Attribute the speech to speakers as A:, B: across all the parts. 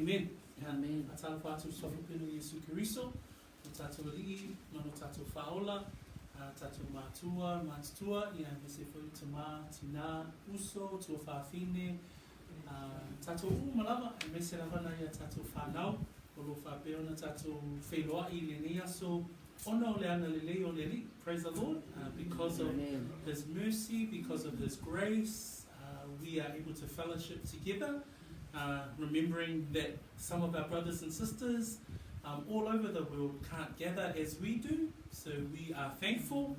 A: Amen.
B: Amen.
A: Faatalofa atu i le Suafa Pele o Iesu Keriso, lo tatou Alii ma lo tatou Faaola, a tatou matua, matutua, ia aemaise foi o tamā, tinā, uso, tuafafine, a tatou uma lava, aemaise lava nai a tatou fanau o lo o faapea ona tatou feiloai i lenei aso ona o le agalelei o le Alii. Praise the Lord. Because of His mercy, because of His grace, we are able to fellowship together, remembering that some of our brothers and sisters all over the world can't gather as we do, so we are thankful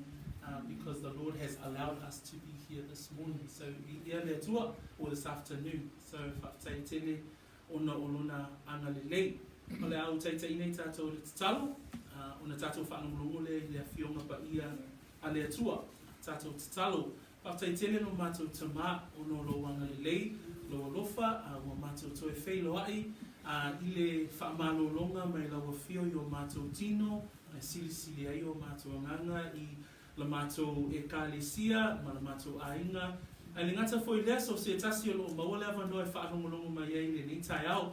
A: because the Lord has allowed us to be here this morning. So, viia le Atua, or this afternoon. So, faafetai tele ona o Lona agalelei. O le a ou taitaina ai tatou i le tatalo, ona tatou faalogologo lea i le Afioga Paia a le Atua. Tatou tatalo. Faafetai tele lo matou Tama ona o Lou agalelei, Lou alofa, a ua matou toe feiloai i le faamalologa mai Lau Afio i o matou tino, e silisili ai o matou agaga i la matou Ekalesia ma la matou aiga. Ae le gata foi i lea, so o se tasi o lo o maua le avanoa e faalogologo mai ai i lenei taeao.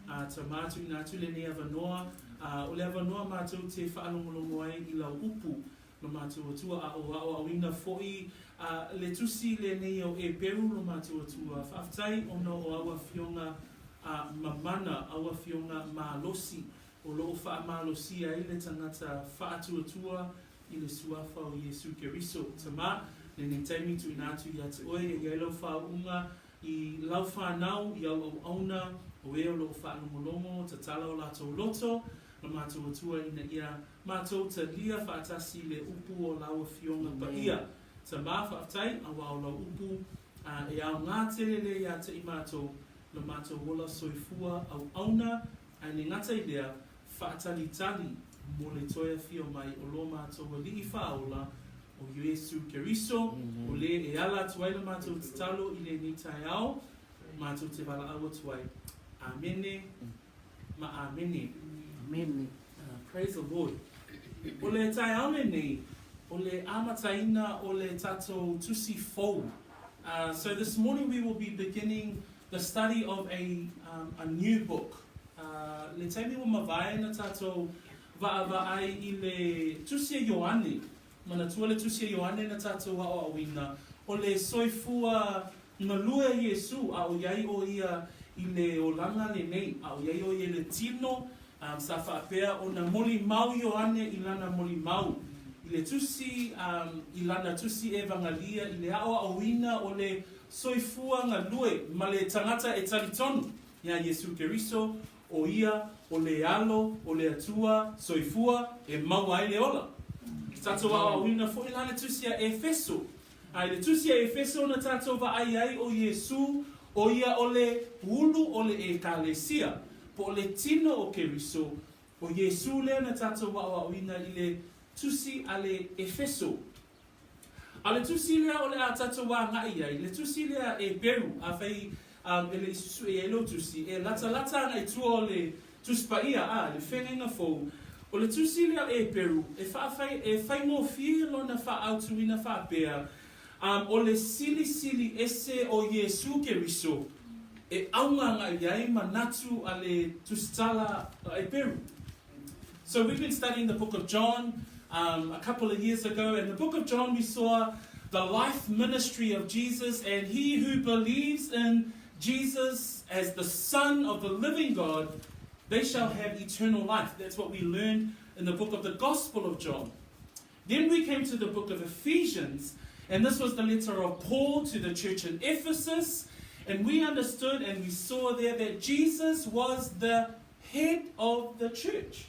A: A Tama, tuuina atu lenei avanoa, a o le avanoa matou te faalogologo ai i Lau upu. Lo matou Atua, a o aoaoina foi a le Tusi lenei o Eperu lo matou Atua. Faafetai ona o au afioga a mamana, au afioga malosi, o lo o faamalosia ai le tagata faatuatua i le Suafa o Iesu Keriso. Tama, lenei taimi tuuina atu ia te oe e i ai lau faauuga i lau fanau, i au auauna, o e o lo o faalogologo, tatala o latou loto, lo matou Atua ina ia Matou talia faatasi le upu o lau Afioga Paia. Tama, faafetai, auā o lau upu, a e aogā tele lea iā te i matou, lo matou ola soifua auauna, ae le gata i lea, faatalitali mo le toe afio mai o lo matou Alii Faaola, o Iesu Keriso, o le e ala atu ai la matou tatalo i lenei taeao, matou te valaau atu ai. Amene. Ma amene.
B: Amene.
A: Praise the Lord. O le taeao lenei, o le amataina o le tatou tusi fou. So this morning we will be beginning the study of a, um, a new book. Le taimi ua mavae na tatou vaavaai i le tusi a Ioane, Manatua le Tusi a Ioane na tatou aoaoina, o le soifua galue a Iesu, a o i ai ʻo ia i le olaga lenei, a o i ai ʻo ia i le tino, sa faapea ona molimau Ioane i lana molimau, i le tusi, i lana tusi Evangalia, i le aoaoina o le soifua galue ma le tagata e talitonu iā Iesu Keriso, ʻO ia, ʻo le alo o le Atua soifua e maua ai le ola. I tatou aoaoina foi la le tusi a Efeso. A i le tusi a Efeso na tatou vaai ai ʻo Iesū, ʻo ia ʻo le ulu o le ʻEkalesia, po o le tino o Keriso, ʻo Iesū lea na tatou aoaoina i le tusi a le Efeso. A o le tusi lea o le a tatou agai i ai, le tusi lea e Peru, afai e le i susue i ai lou tusi, e latalata agai i tua o le Tusi Paia, a, le Feagaiga Fou, o le tusi lea e Peru, e faafai, e faigofie lona faaautuina faapea, o le silisili ese o Iesū Keriso e auga agai i ai manatu a le tusitala a Eperu. So we've been studying the book of John um, a couple of years ago, and the book of John we saw the life ministry of Jesus, and he who believes in Jesus as the Son of the living God, they shall have eternal life. That's what we learned in the book of the Gospel of John. Then we came to the book of Ephesians, and this was the letter of Paul to the church in Ephesus. And we understood and we saw there that Jesus was the head of the church.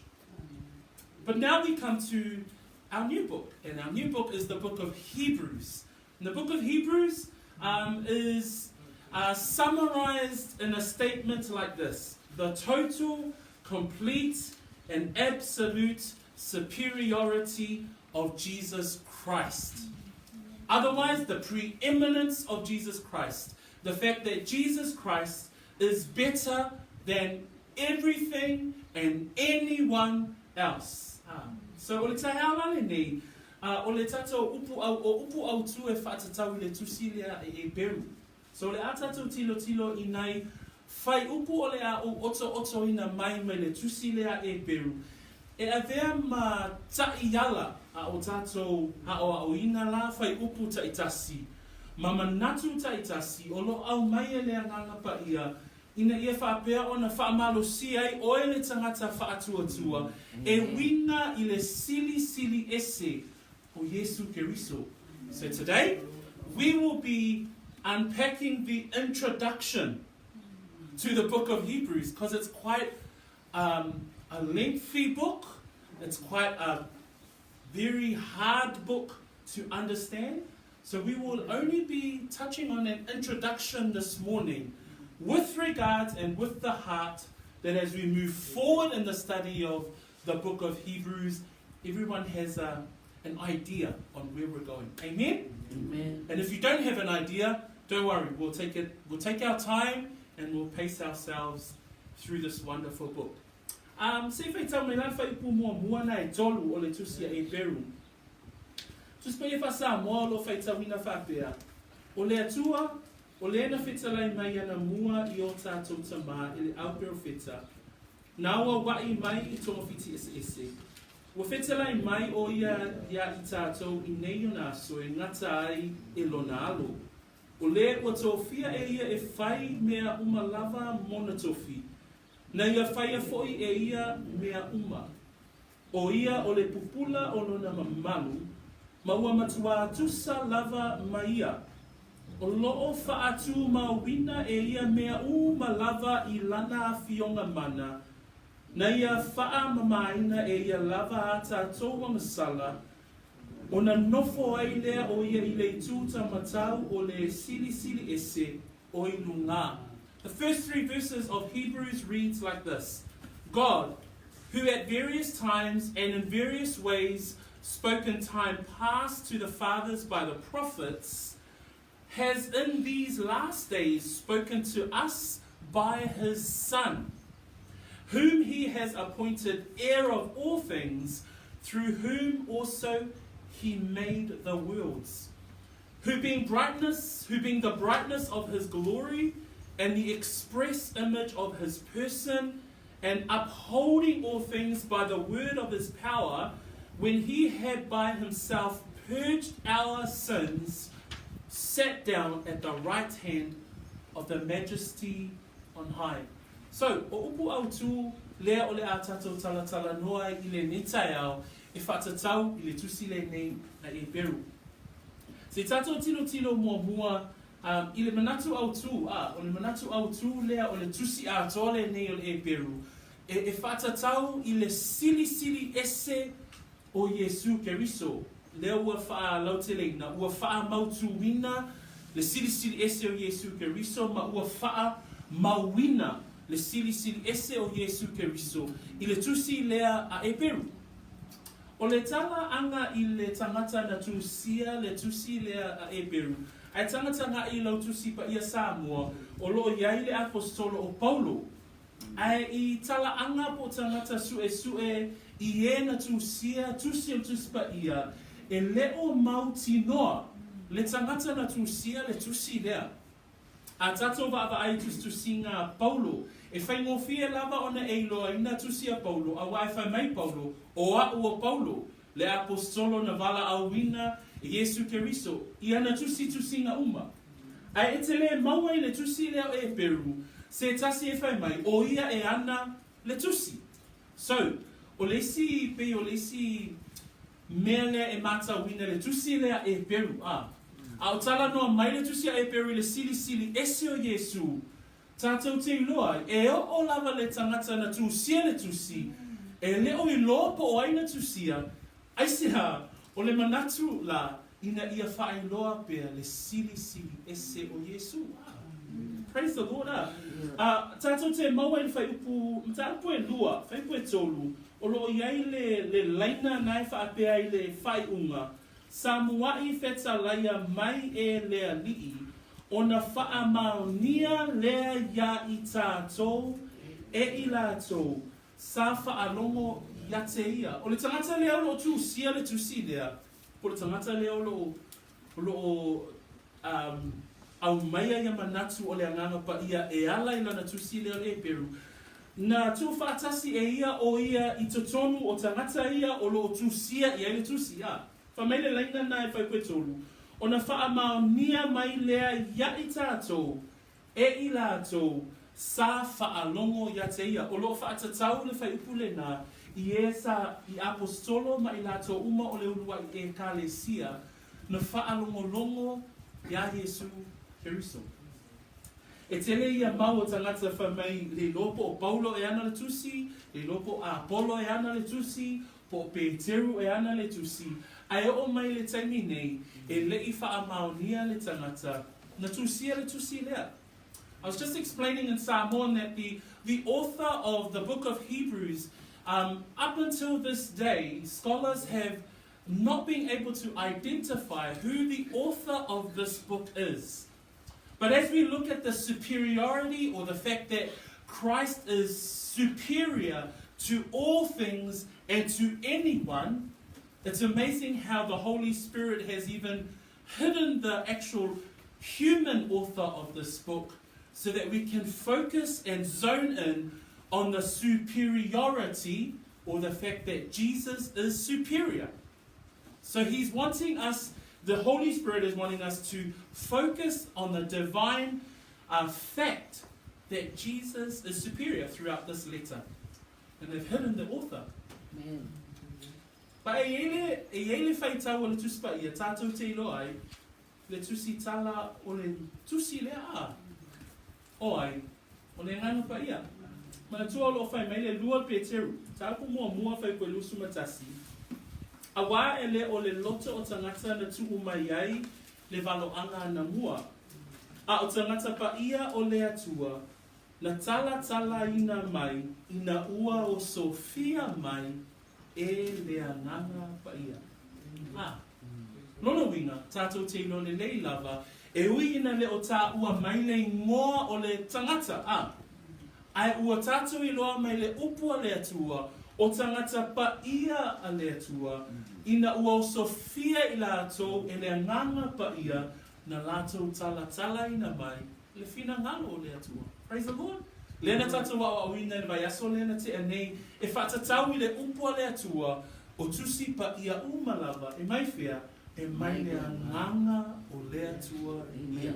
A: But now we come to our new book, and our new book is the book of Hebrews. And the book of Hebrews um, is uh, summarized in a statement like this The total, complete, and absolute superiority of Jesus Christ. Otherwise, the preeminence of Jesus Christ. The fact that Jesus Christ is better than everything and anyone else. So o le taeao la lenei, o le tatou upu au, o upu autū e faatatau i le tusi lea e Eperu. So o le a tatou tilotilo i nai Fuaiupu o le a ou otootoina mai mai le tusi lea Heperu, e avea ma taʻiala a o tatou aʻoaʻoina la fuaiupu taʻitasi, ma manatu taʻitasi o lo aumai e le Agaga Paia ina ia faapea ona faamalosia ai ʻoe le tagata faatuatua e uiga i le silisili ese o Iesu Keriso. So today, we will be unpacking the introduction to the book of Hebrews because it's quite a lengthy book. It's quite a very hard book to understand. So we will only be touching on an introduction this morning with regards and with the heart that as we move forward in the study of the book of Hebrews, everyone has a, an idea on where we're going. Amen? Amen. And if you don't have an idea, don't worry. We'll take it we'll take our time and we'll pace ourselves through this wonderful book. Um, se i faitau mai la le fuaiupu muamua na e tolu o le tusi a Heperu. Tusi Paia faa-Samoa o lo o faitauina faapea, O le Atua, o lē na fetalai mai ana mua i ō tātou tamā i le au perofeta, na ua waʻi mai i togafiti eseese. Ua fetalai mai ʻo ia iā i tātou i nei ona aso e gata ai e lona alo. O lē ua tofia e ia e fai mea uma lava mona tofi, na ia faia foʻi e ia mea uma. ʻO ia o le pupula o lona mamalu, ma ua matuā tusa lava ma ia. O loʻo faatūmauina e ia mea uma lava i lana afioga mana, na ia faamamaina e ia lava a tātou agasala, ona nofo ai lea o ia i le itū tamatau o le Silisili Ese o i lugā. The first three verses of Hebrews reads like this, God, who at various times and in various ways spoke in time past to the fathers by the prophets, has in these last days spoken to us by his Son, whom he has appointed heir of all things, through whom also he made the worlds. Who being brightness, who being the brightness of his glory and the express image of his person, and upholding all things by the word of his power, when he had by himself purged our sins, sat down at the right hand of the majesty on high. So, o upu autū lea o le a tātou talatalanoa ai i lenei taeao e whaatatau i le tusi lenei a Eperu. Se i tātou tilotilo muamua um, i le manatu autū, a, o le manatu autū lea o le tusi atoa lenei o le Eperu, e, e whaatatau i le silisili ese o Iesū Keriso, lea ua faalauteleina, ua faamautuina le silisili ese o Iesū Keriso ma ua faamauina le silisili ese o Iesū Keriso i le tusi lea a Eperu. O le tala aga i le tagata na tusia le tusi lea a Eperu, ae tagataga i lau tusi paia Samoa o lo o i ai le Aposetolo o Paulo. Ae i talaaga po o tagata suesue i e na tusia tusi o le Tusi Paia, e le o mautinoa le tagata na tusia le tusi lea. A tatou vaavaai i tusitusiga a Paulo, e faigofie lava ona e iloaina tusi a Paulo, auā e fai mai Paulo, O aʻu o Paulo, le aposetolo na valaauina e Iesu Keriso i ana tusitusiga uma. Ae e te lē maua i le tusi lea o Eperu, se tasi e fai mai, o ia e ana le tusi. So, o le isi, pei o le isi mea lea e matauina le tusi lea a Eperu, a. A o talanoa mai le tusi a Eperu i le silisili ese o Iesu, Tātou te iloa ai, e oo lava le tagata na tusia le tusi, e le o iloa po o ai na tusia, aisea, o le manatu la ina ia faailoa pea le silisili ese o Iesu. Ah, praise the Lord, ah. Ah, tātou te maua i le fuaiupu, mataupu e lua, fuaiupu e tolu, o lo o i ai le, le laina na e faapea ai le faaiuga, Sa muaʻi fetalaia mai e le Alii, ona faamaonia lea iā i tātou e i lātou sa faalogo ia te ia. O le tagata lea o lo o tusia le tusi lea, po o le tagata lea o lo o, o lo o, um, aumaia ia manatu o le Agaga Paia e ala i lana tusi lea o le Heperu, na tuufaatasi e ia o ia i totonu o tagata ia o lo o tusia i ai le tusi, a. Fai mai le laina na e faupuetolu, ona faamaonia mai lea ia i tatou e i latou sa faalogo ia te ia. O lo o faatatau le faiupu lena i e sa i Aposetolo ma i latou uma o le uluai Ekalesia na faalogologo iā Iesu Keriso. E tele ia mau o tagata fai mai le iloa po o Paulo e ana le tusi, le iloa po o Apolo e ana le tusi, po o Peteru e ana le tusi, ae oo mai le taimi nei, e le i faamaonia le tagata na tusia le tusi lea. I was just explaining in Samoan that the, the author of the book of Hebrews, um, up until this day, scholars have not been able to identify who the author of this book is. But as we look at the superiority or the fact that Christ is superior to all things and to anyone, it's amazing how the Holy Spirit has even hidden the actual human author of this book so that we can focus and zone in on the superiority or the fact that Jesus is superior. So he's wanting us, the Holy Spirit is wanting us to focus on the divine uh, fact that Jesus is superior throughout this letter. And they've hidden the author. Amen. But e i ai le, e i ai le faitau o le Tusi Paia, tātou te iloa ai, le tusi tala o le tusi lea a. O ai, o le Agaga Paia. Manatua o lo o fai mai le lua Peteru, mataupu muamua fai koe 21, Auā e le o le loto o tagata na tuu mai ai le valoaga anamua, a o tagata paia o le Atua, na talatalaina mai ina ua osofia mai e le Agaga Paia. A. Lona uiga, tatou te iloa lelei lava, e ui ina le o taua mai le igoa o le tagata, a. Ae ua tatou iloa mai le upu a le Atua, o tagata paia a le Atua, ina ua osofia i latou e le Agaga Paia na latou talatalaina mai le finagalo o le Atua. Praise the Lord. Lea na tatou aoaoina i le vaiaso lea na tea nei, e faatatau i le upu a le Atua, o tusi paia uma lava, e mai fea? E mai le Agaga o le Atua ia.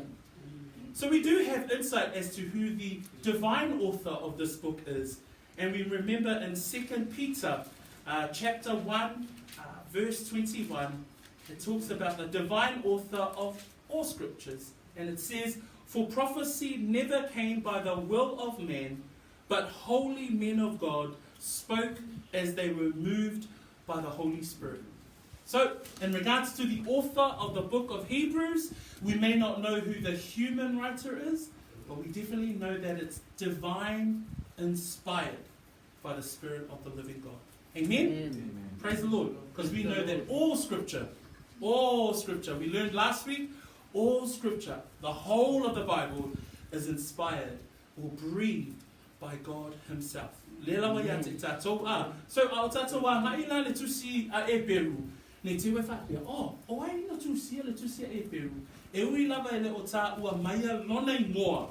A: So we do have insight as to who the divine author of this book is, and we remember in 2 Peter uh, chapter 1, uh, verse 21, it talks about the divine author of all scriptures. And it says, For prophecy never came by the will of man, but holy men of God spoke as they were moved by the Holy Spirit. So, in regards to the author of the book of Hebrews, we may not know who the human writer is, but we definitely know that it's divine inspired by the Spirit of the living God. Amen? Amen. Praise the Lord. Because we know that all scripture, all scripture, we learned last week, all scripture, the whole of the Bible is inspired or breathed by God Himself. Le lawa ia te tātou a. So, a o tātou a ngai la le tusi a Eperu. Nei te ue whapea, oh, o ai na tusia le tusi a Eperu. E ui lava e le o tā ua maia lona ingoa.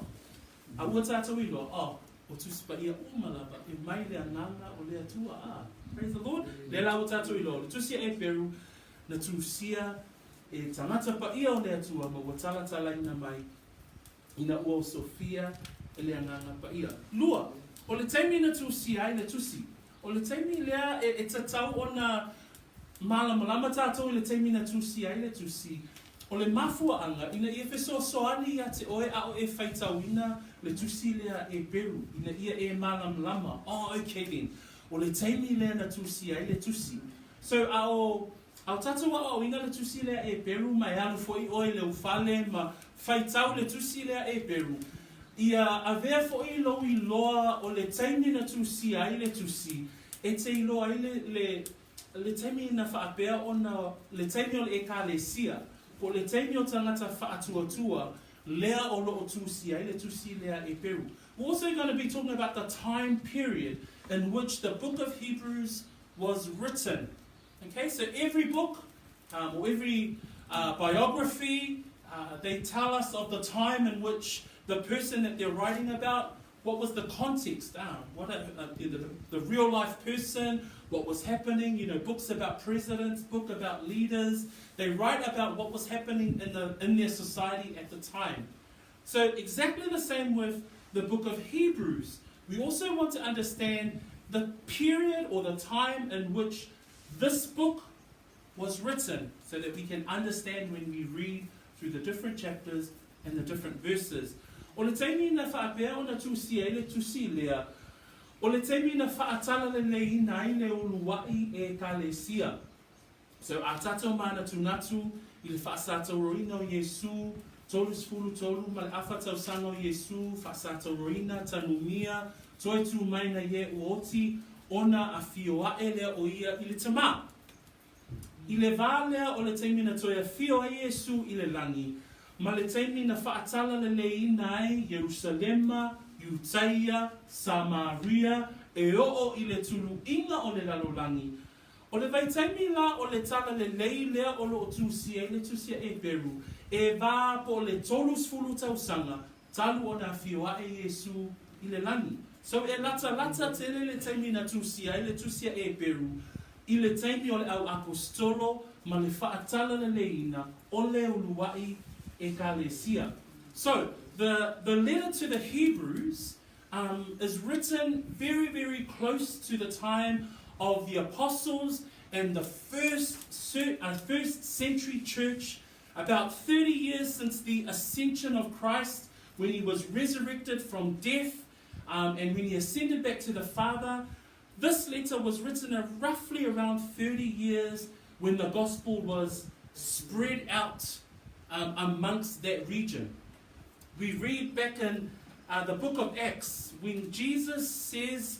A: A ua tātou iloa, oh, o Tusi Paia uma lava e mai le Agaga o le Atua. A, praise the Lord. Le la ua tātou iloa, o le tusi a Eperu na tusia e tagata paia o le Atua ma ua talatalaina mai ina ua osofia e le Agaga Paia. Lua, o le taimi na tusia ai le tusi, o le taimi lea e, e tatau ona malamalama tātou i le taimi na tusia ai le tusi, o le mafuaaga ina ia fesoasoani ia te oe a o e faitauina le tusi lea Eperu, ina ia e malamalama, oh okay then, o le taimi lea na tusia ai le tusi. So a o A o tatou aoaoina le tusi lea Eperu ma e alu foi oe i lou fale ma faitau le tusi lea Eperu, ia avea foi lou iloa o le taimi na tusia ai le tusi, e te iloa ai le, le, le taimi na faapea ona, le taimi o le Ekalesia, po o le taimi o tagata faatuatua lea o lo o tusia ai le tusi lea Eperu. We're also going to be talking about the time period in which the book of Hebrews was written. Okay, so every book um, or every uh, biography, They tell us of the time in which the person that they're writing about, what was the context, what a, the real life person, what was happening, you know, books about presidents, book about leaders. They write about what was happening in, the, in their society at the time. So exactly the same with the book of Hebrews. We also want to understand the period or the time in which this book was written so that we can understand when we read through the different chapters and the different verses. O le taimi na faapea ona tusia ai le tusi lea, o le taimi na faatalaleleiina ai le uluai ekalesia. So a tatou manatunatu i le faasatauroina o Iesu, 33 ma le afa tausaga o Iesu, faasatauroina, tanumia, toe tu mai na ie ua oti, ona afio ae lea o ia i le Tamā. I le vā lea o le taimi na toe afio ai Iesu i le lagi, ma le taimi na faatalaleleiina ai Ierusalema, Iutaia, Samaria, e oo i le tuluiga o le lalolagi. O le vaitaimi la o le talalelei lea o loo tusia ai le tusi a Eperu, e va po o le 30 tausaga talu ona afio ae Iesu i le lagi. So e latalata tele le taimi na tusia ai le tusi a Eperu i le taimi o le au aposetolo ma le faatalaleleiina o le uluai ekalesia. So the the letter to the Hebrews is written very, very close to the time of the apostles and the first, first century church, about 30 years since the ascension of Christ, when he was resurrected from death and when he ascended back to the Father. This letter was written roughly around 30 years when the gospel was spread out amongst that region. We read back in the book of Acts when Jesus says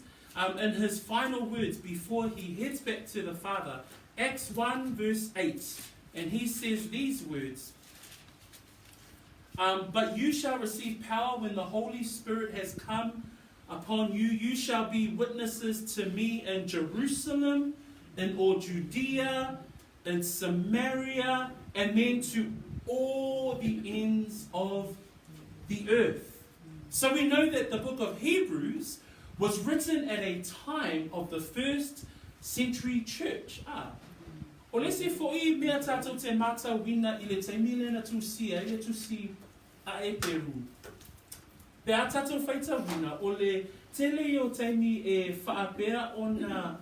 A: in his final words before he heads back to the Father, Acts 1 verse 8, and he says these words, But you shall receive power when the Holy Spirit has come upon you. You shall be witnesses to me in Jerusalem, in all Judea, in Samaria, and then to all the ends of the earth. So we know that the book of Hebrews was written at a time of the first century church. O le isi foʻi mea tatou te matauina i le taimi lea na tusia ai le tusi a Eperu. Pe a tatou faitauina, o le tele ia o taimi e faapea ona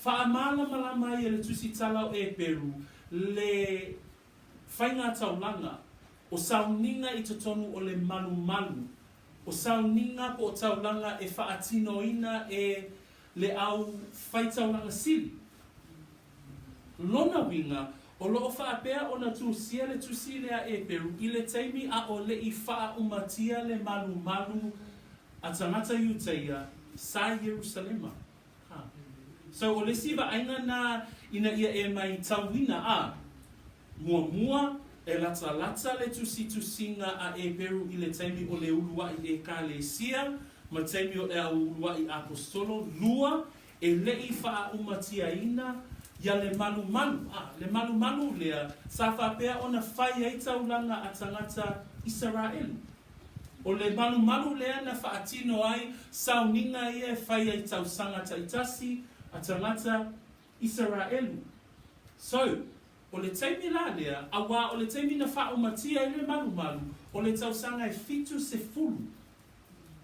A: faamalamalama ai e le tusi tala o Eperu le faiga taulaga, o sauniga i totonu o le malumalu, o sauniga po o taulaga e faatinoina e le au faitaulaga sili. Lona uiga, o loo faapea ona tusia le tusi lea a Eperu i le taimi a o leʻi faaʻumatia le malumalu a tagata Iutaia sa i Ierusalema. Ha. So o le isi vaaiga na ina ia e maitauina a, muamua, e latalata le tusitusiga a Eperu i le taimi o le uluai ekalesia ma taimi o le au uluai aposetolo, lua, e leʻi faaʻumatiaina ia le malumalu, a, le malumalu lea sa faapea ona fai ai taulaga a tagata Isaraelu. O le malumalu lea na faatino ai sauniga ia e fai ai tausaga taitasi a tagata Isaraelu. So, o le taimi la lea, auā o le taimi na faaʻumatia ai le malumalu, o le tausaga e 70.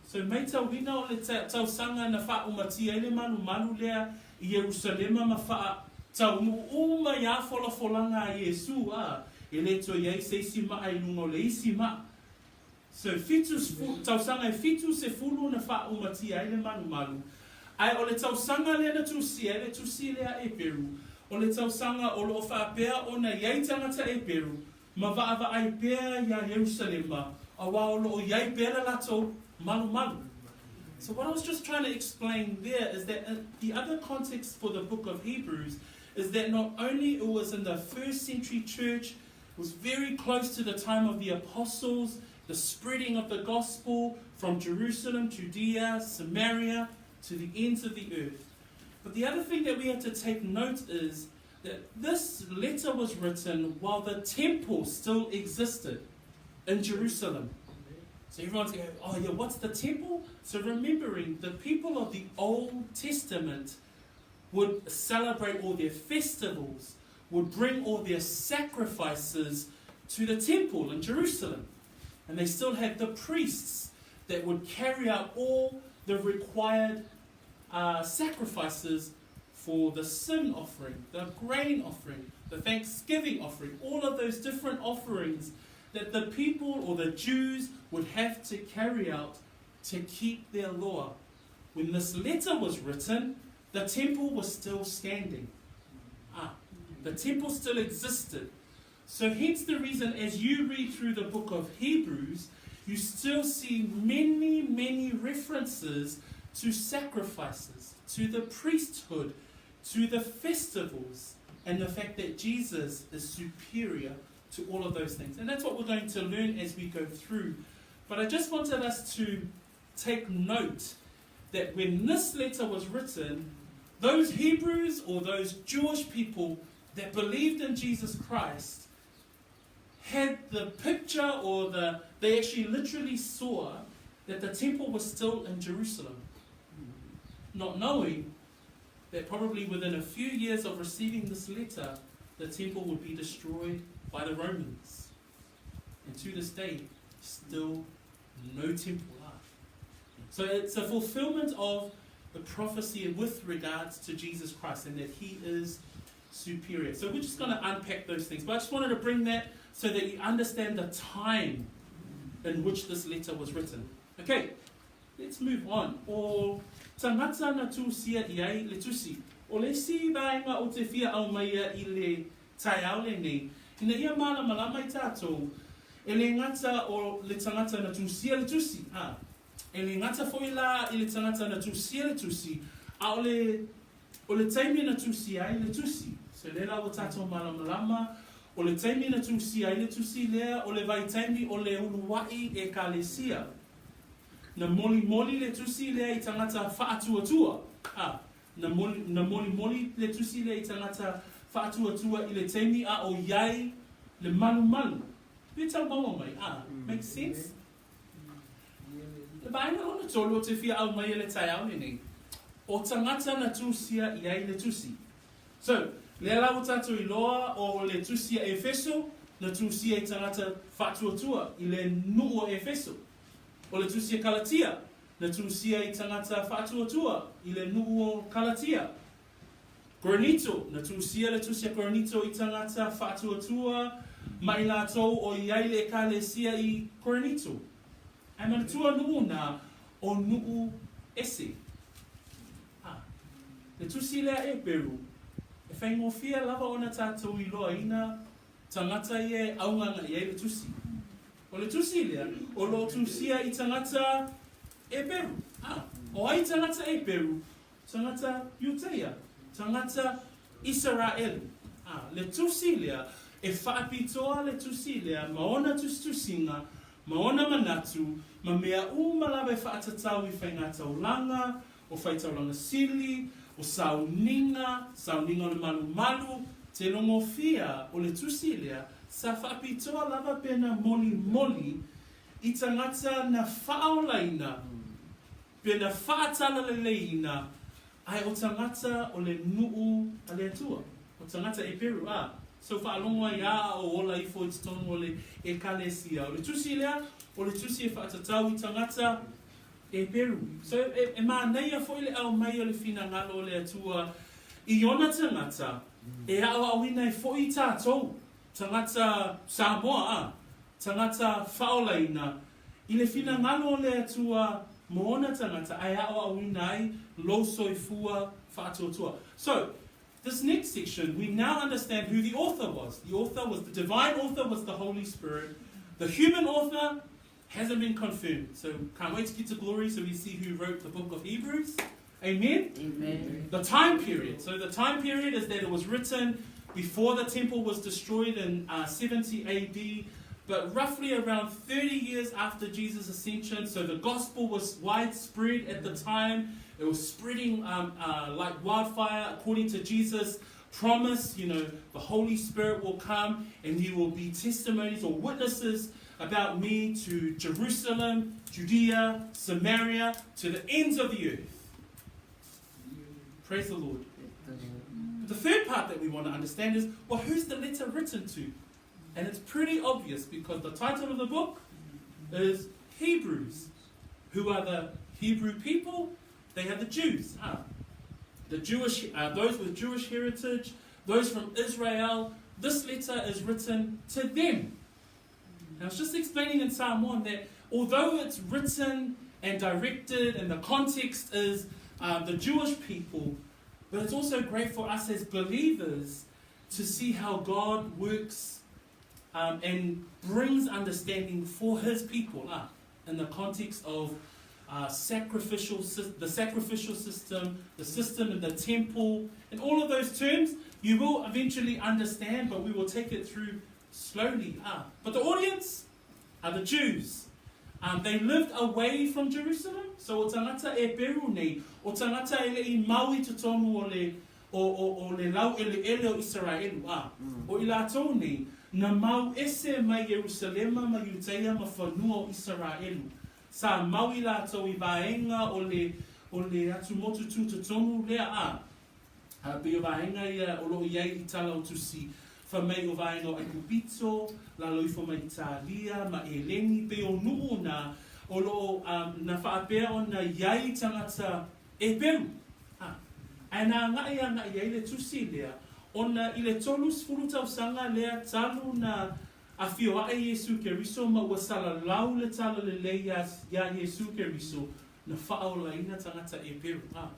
A: So maitauina o le tausaga na faaumatia ai le malumalu lea i Ierusalema ma faataunuu uma iā folafolaga a Iesu, a e le toe i ai se isi maa i luga o le isi maa. So tausaga e 70 na faaumatia ai le malumalu, ae o le tausaga lea na tusia ai le tusi lea a Eperu, o le tausaga o loo faapea ona i ai tagata Eperu ma vaavaai pea iā Ierusalema, auā o loo i ai pea le latou malumalu. So what I was just trying to explain there is that the other context for the book of Hebrews is that not only it was in the first century church, it was very close to the time of the apostles, the spreading of the gospel from Jerusalem, Judea, Samaria, to the ends of the earth. But the other thing that we have to take note is that this letter was written while the temple still existed. in Jerusalem. So everyone's going, oh yeah, what's the temple? So remembering the people of the Old Testament would celebrate all their festivals, would bring all their sacrifices to the temple in Jerusalem. And they still had the priests that would carry out all the required sacrifices for the sin offering, the grain offering, the thanksgiving offering, all of those different offerings that the people or the Jews would have to carry out to keep their law. When this letter was written, the temple was still standing. The temple still existed. So hence the reason as you read through the book of Hebrews, you still see many, many references to sacrifices, to the priesthood, to the festivals, and the fact that Jesus is superior to all of those things. And that's what we're going to learn as we go through. But I just wanted us to take note that when this letter was written, those Hebrews or those Jewish people that believed in Jesus Christ had the picture or the they actually literally saw that the temple was still in Jerusalem. Not knowing that probably within a few years of receiving this letter, the temple would be destroyed by the Romans. And to this day, still no temple. So it's a fulfillment of the prophecy with regards to Jesus Christ and that he is superior. So we're just going to unpack those things. But I just wanted to bring that so that you understand the time in which this letter was written. Okay, let's move on. O tagata na tusia i ai le tusi. O le isi vaega ou te fia aumaia i le taeao lenei, ina ia malamalama i tatou, e le gata o le tagata na tusia le tusi, a e le gata foi la i le tagata na tusia le tusi, a o le o le taimi na tusia ai le tusi. So lea la ua tatou malamalama, o le taimi na tusia ai le tusi lea, o le vaitaimi o le uluai ekalesia. Na molimoli le tusi lea i tagata faatuatua, a na moli, na molimoli le tusi lea i tagata faatuatua i le taimi a o i ai le malumalu. Pe tau maua mai, a make sense? Le vaega lona tolu ou te fia aumaia i le taeao lenei, o tagata na tusia i ai le tusi. So, lea la ua tatou iloa o le tusi a Efeso na tusia i tagata faatuatua i le nuu o Efeso. O le tusi a Kalatia na tusia i tagata faatuatua i le nuu o Kalatia. Korinito, na tusia le tusi a Korinito i tagata faatuatua ma i latou o i ai le ekalesia i Korinito. Ae manatua nuu na o nuu ese. A, le tusi lea Eperu, e faigofie lava ona tatou iloaina tagata ia e augaga i ai le tusi. O le tusi lea, o lo o tusia i tagata Eperu. A, o ai tagata Eperu? Tagata Iutaia, tagata Isaraelu. A, le tusi lea, e faapitoa le tusi lea ma ona tusitusiga, ma ona manatu, ma mea uma lava e faatatau i faigataulaga, o faitaulaga sili, o sauniga, sauniga o le malumalu, te logofia o le tusi lea, sa faapitoa lava pe na molimoli i tagata na faaolaina, pe na faatalaleileina, ae o tagata o le nuu a le Atua, o tagata Eperu, a so faalogo ai a o ola ifo i totonu o le ekalesia. O le tusi lea, o le tusi e faatatau i tagata Eperu. So e, e manaia foi le aumai o le finagalo o le Atua i ona tagata e aoaoina ai foi i tatou, tagata Samoa, a, tagata faaolaina, i le finagalo o le Atua mo ona tagata ae aoaoina ai lou soifua faatuatua. So, this next section, we now understand who the author was. The author was, the divine author was the Holy Spirit. The human author hasn't been confirmed. So, can't wait to get to glory so we see who wrote the book of Hebrews. Amen?
B: Amen.
A: The time period. So, the time period is that it was written before the temple was destroyed in 70 AD, but roughly around 30 years after Jesus' ascension. So, the gospel was widespread at the time. It was spreading like wildfire according to Jesus' promise. You know, the Holy Spirit will come and you will be testimonies or witnesses about me to Jerusalem, Judea, Samaria, to the ends of the earth. Praise the Lord. But the third part that we want to understand is well, who's the letter written to? And it's pretty obvious because the title of the book is Hebrews. Who are the Hebrew people? They are the Jews. Huh? The Jewish, those with Jewish heritage, those from Israel. This letter is written to them. Now, I was just explaining in Psalm 1 that although it's written and directed and the context is the Jewish people, but it's also great for us as believers to see how God works and brings understanding for his people in the context of sacrificial the sacrificial system, the system in the temple, and all of those terms you will eventually understand, but we will take it through slowly. But the audience are the Jews. They lived away from Jerusalem. So o tagata Eperu nei, o tagata e le'i mau i totonu o le o, o, o le laueleele o Isaraelu a. O i latou nei, na mau ese mai Ierusalema ma Iutaia ma fanua o Isaraelu. Sa mau i latou i vaega o le o le atumotu tutotonu lea a. A pei o vaega ia o loo iai i tala o tusi fai mai o vaega o Aikupito, lalo ifo ma Italia ma Eleni, pei o nuu na o loo na faapea ona iai tagata Eperu. A, ae na agai agai ai le tusi lea, ona i le 30 tausaga lea talu na afio ae Iesu Keriso ma ua salalau le talalelei iā Iesu Keriso na faaolaina tagata Eperu. A,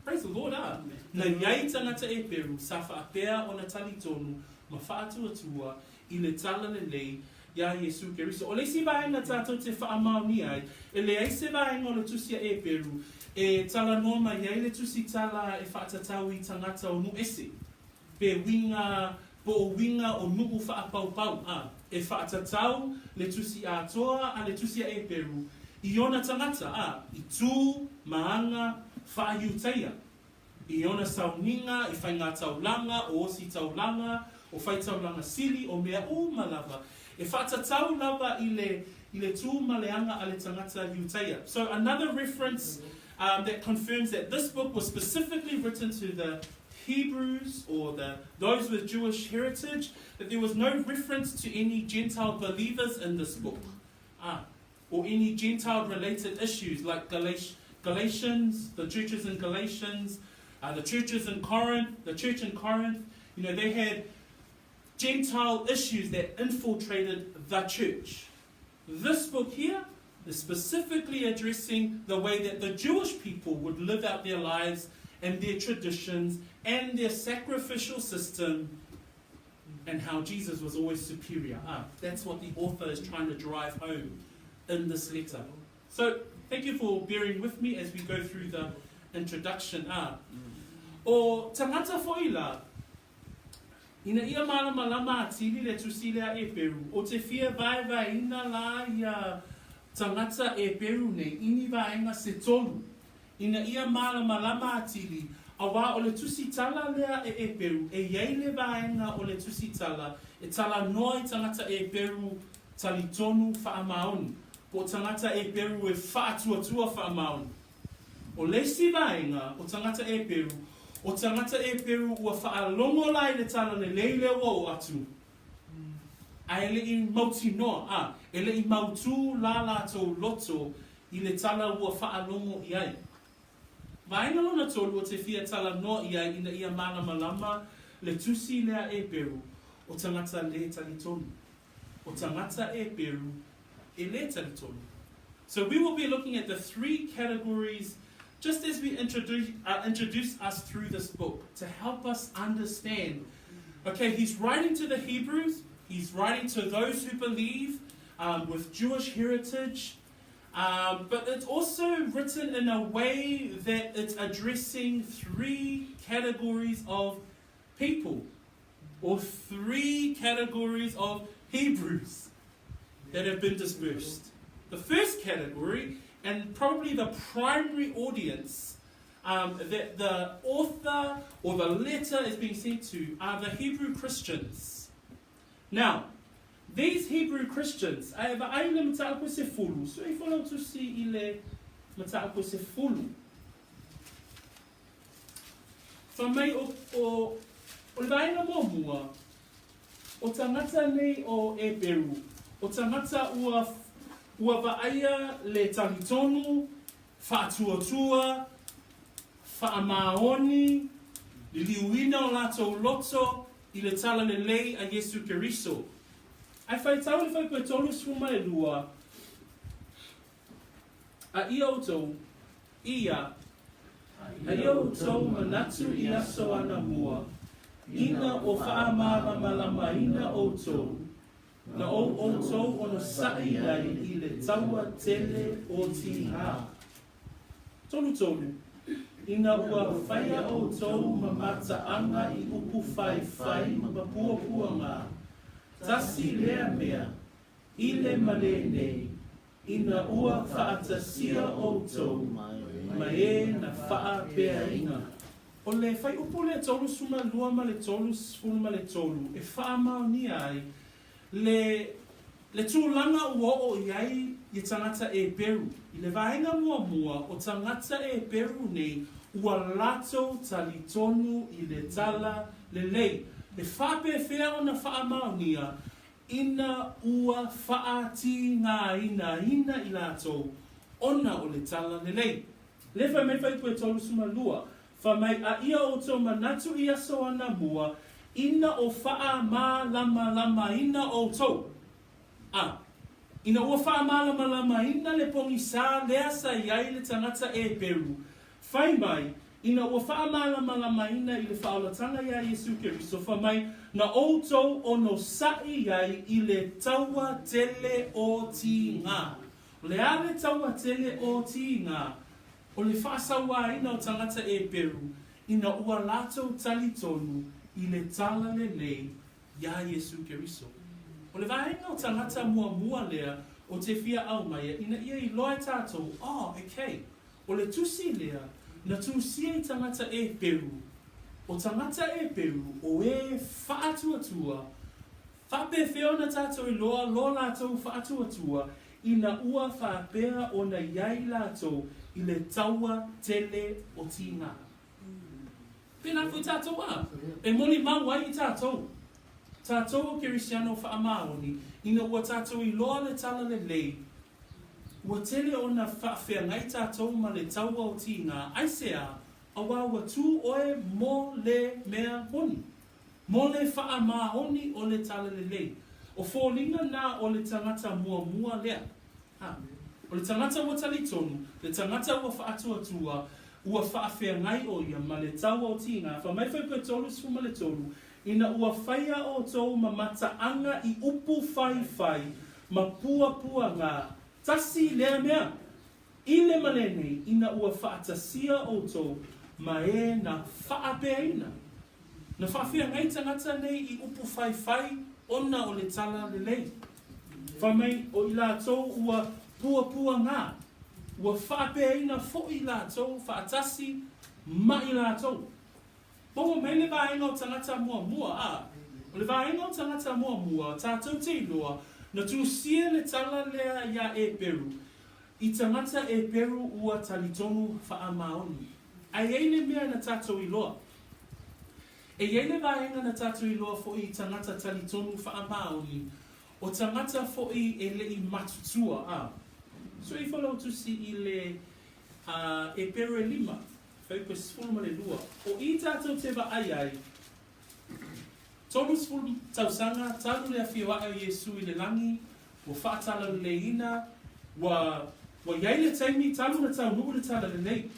A: praise the Lord, a, na iai tagata Eperu sa faapea ona talitonu ma faatuatua i le talalelei iā Iesu Keriso. O le isi vaega tatou te faamaonia ai, e leai se vaega o le tusi a Eperu e talanoa mai ai le tusi tala e faatatau i tagata o nuu ese, pe uiga po o uiga o nuu faapaupau, a e faatatau le tusi atoa a le tusi a Eperu i ona tagata, a i tū ma aga faa-Iutaia, i ona sauniga, i faigataulaga, o ositaulaga, o faitaulaga sili, o mea uma lava, e faatatau lava i le i le tū ma le aga a le tagata Iutaia. So another reference that confirms that this book was specifically written to the Hebrews or the those with Jewish heritage, that there was no reference to any Gentile believers in this book. Or any Gentile related issues like Galatians, the churches in Galatians, the churches in Corinth, the church in Corinth, they had Gentile issues that infiltrated the church. This book here is specifically addressing the way that the Jewish people would live out their lives and their traditions and their sacrificial system and how Jesus was always superior. That's what the author is trying to drive home in this letter. So, thank you for bearing with me as we go through the introduction. O tagata foi la, ina ia malamalama atili le tusi lea Eperu, o te fia vaevaeina la ia tagata Eperu nei, i ni vaega se tolu, ina ia malamalama atili, auā o le tusi tala lea e Eperu, e i ai le vaega o le tusi tala e talanoa i tagata Eperu talitonu faamaoni, po o tagata Eperu e faatuatua faamaoni. O le isi vaega o tagata Eperu, o tagata Eperu ua faalogo la i le talalelei lea ua oo atu, ae e le i mautinoa, a, e le i mautū la latou loto i le tala ua faalogo i ai. Vaega lona tolu o te fia talanoa i ai ina ia malamalama le tusi lea Eperu, o tagata lē talitonu. O tagata Eperu e lē talitonu. So we will be looking at the three categories just as we introduce us through this book to help us understand. Okay, he's writing to the Hebrews, he's writing to those who believe with Jewish heritage, but it's also written in a way that it's addressing three categories of people, or three categories of Hebrews that have been dispersed. The first category, and probably the primary audience that the author or the letter is being sent to, are the Hebrew Christians. Now, These Hebrew Christians, a e vaai i le mataupu e sefulu, sue ifo lau tusi i le mataupu e sefulu. Fai mai o, o, o le vaega muamua, o tagata nei o Eperu, o tagata ua, ua vaaia le talitonu, faatuatua, faamaoni, liliuina o latou loto i le talalelei a Iesu Keriso. Ae faitau le fuaiupu e 32, A ia outou, ia, a ia outou manatu i aso anamua, ina o faamalamalamaina outou, na ou outou onosai ai i le taua tele o tigā. 33, Ina ua faia outou ma mataaga i upu faifai ma puapuaga, tasi lea mea, i le ma lenei, ina ua faatasia outou ma e na faapeaina. O le fuaiupu lea 32 ma le 33 e faamaonia ai le le tulaga ua oo i ai ia tagata Eperu. I le vaega muamua, o tagata Eperu nei ua latou talitonu i le tala lelei. E faapefea ona faamaonia ina ua faatigāinaina i latou ona o le tala lelei? Lea fai mai fuaiupu e 32, Fai mai, A ia outou manatu i aso anamua, ina o faamalamalamaina outou. A, ina ua faamalamalamaina le pogisā lea sa i ai le tagata Eperu, fai mai, ina ua faamalamalamaina i le faaolataga iā Iesu Keriso, fai mai, na outou onosai ai i le taua tele o tigā. O le a le taua tele o tigā? O le faasauāina o tagata Eperu ina ua latou talitonu i le tala lelei iā Iesu Keriso. O le vaega o tagata muamua lea o te fia aumaia ina ia iloa e tatou, oh, okay, o le tusi lea na tusia i tagata Eperu, o tagata Eperu o e faatuatua, faapefea ona tatou iloa lo latou faatuatua ina ua faapea ona i ai latou i le taua tele o tigā. Pēnā foi tatou a, e molimau ai i tatou, tatou o Kerisiano faamaoni, ina ua tatou iloa le tala lelei, ua tele ona faafeagai tatou ma le taua o tigā, aisea, auā ua tū oe mo le mea moni, mo le faamaoni o le tala lelei. O foliga na o le tagata muamua lea. A. O le tagata ua talitonu, le tagata ua faatuatua, ua faafeagai ʻo ia ma le taua o tigā, fai mai fuaiupu e 33, ina ua faia outou ma mataaga i upu faifai ma puapuaga, tasi lea mea, i le ma lenei, ina ua faatasia outou ma e na faapeaina. Na faafeagai tagata nei i upu faifai ona o le tala lelei. Fai mai o i latou ua puapuagā, ua faapeaina foi latou faatasi ma i latou. Maua mai le vaega o tagata muamua, a. O le vaega o tagata muamua, tatou te iloa, na tusia le tala lea iā Eperu, i tagata Eperu ua talitonu faamaoni. Ae i ai le mea na tatou iloa. E i ai le vaega na tatou iloa foi i tagata talitonu faamaoni, o tagata foi e le i matutua, a. Sue ifo lau tusi i le a Eperu e lima, fuaiupu e 12. O i tatou te vaai ai, 30 tausaga talu le afio ae o Iesu i le lagi, ua faatalaluleiina, ua, ua i ai le taimi talu na taunuu le talalelei.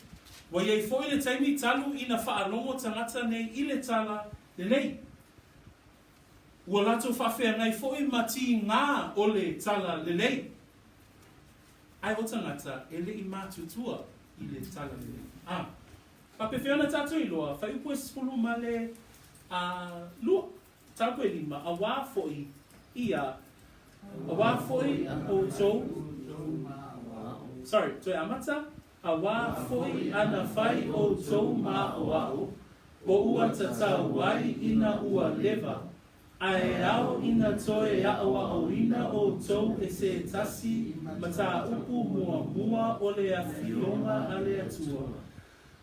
A: Ua i ai foi le taimi talu ina faalogo tagata nei i le tala lelei. Ua latou faafeagai foi ma tigā o le tala lelei. Ae o tagata e le i matutua i le tala lelei. A. Faapefea ona tatou iloa, fuaiupu e sefulu ma le lua, mataupu e lima, auā foi ia, auā foi outou, sorry, toe amata, auā foi ana fai outou ma o a'u, po ua tatau ai ina ua leva. Ae ao ina toe aʻoaʻoina ʻoutou e se tasi mataupu muamua o le Afioga a le Atua.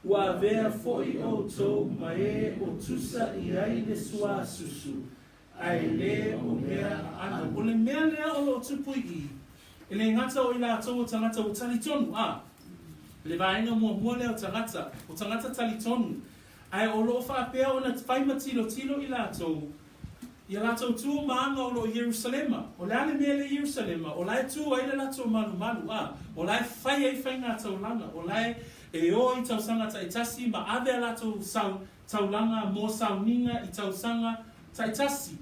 A: Ua avea foi ʻoutou ma e o tusa i ai le suasusu, ae le o mea aano. O le mea lea o lo o tupu i i, e le gata o i latou o tagata ua talitonu, a, le vaega muamua lea o tagata, o tagata talitonu, Ae o lo o faapea ona fai ma tilotilo i latou, i a latou tu ma aga o lo o i Ierusalema. O le a le mea lea i Ierusalema? O la e tu ai le latou malumalu, a, o la e fai ai faiga taulaga, o la e e o i tausaga taitasi ma ave a latou sau, taulaga mo sauniga i tausaga taitasi.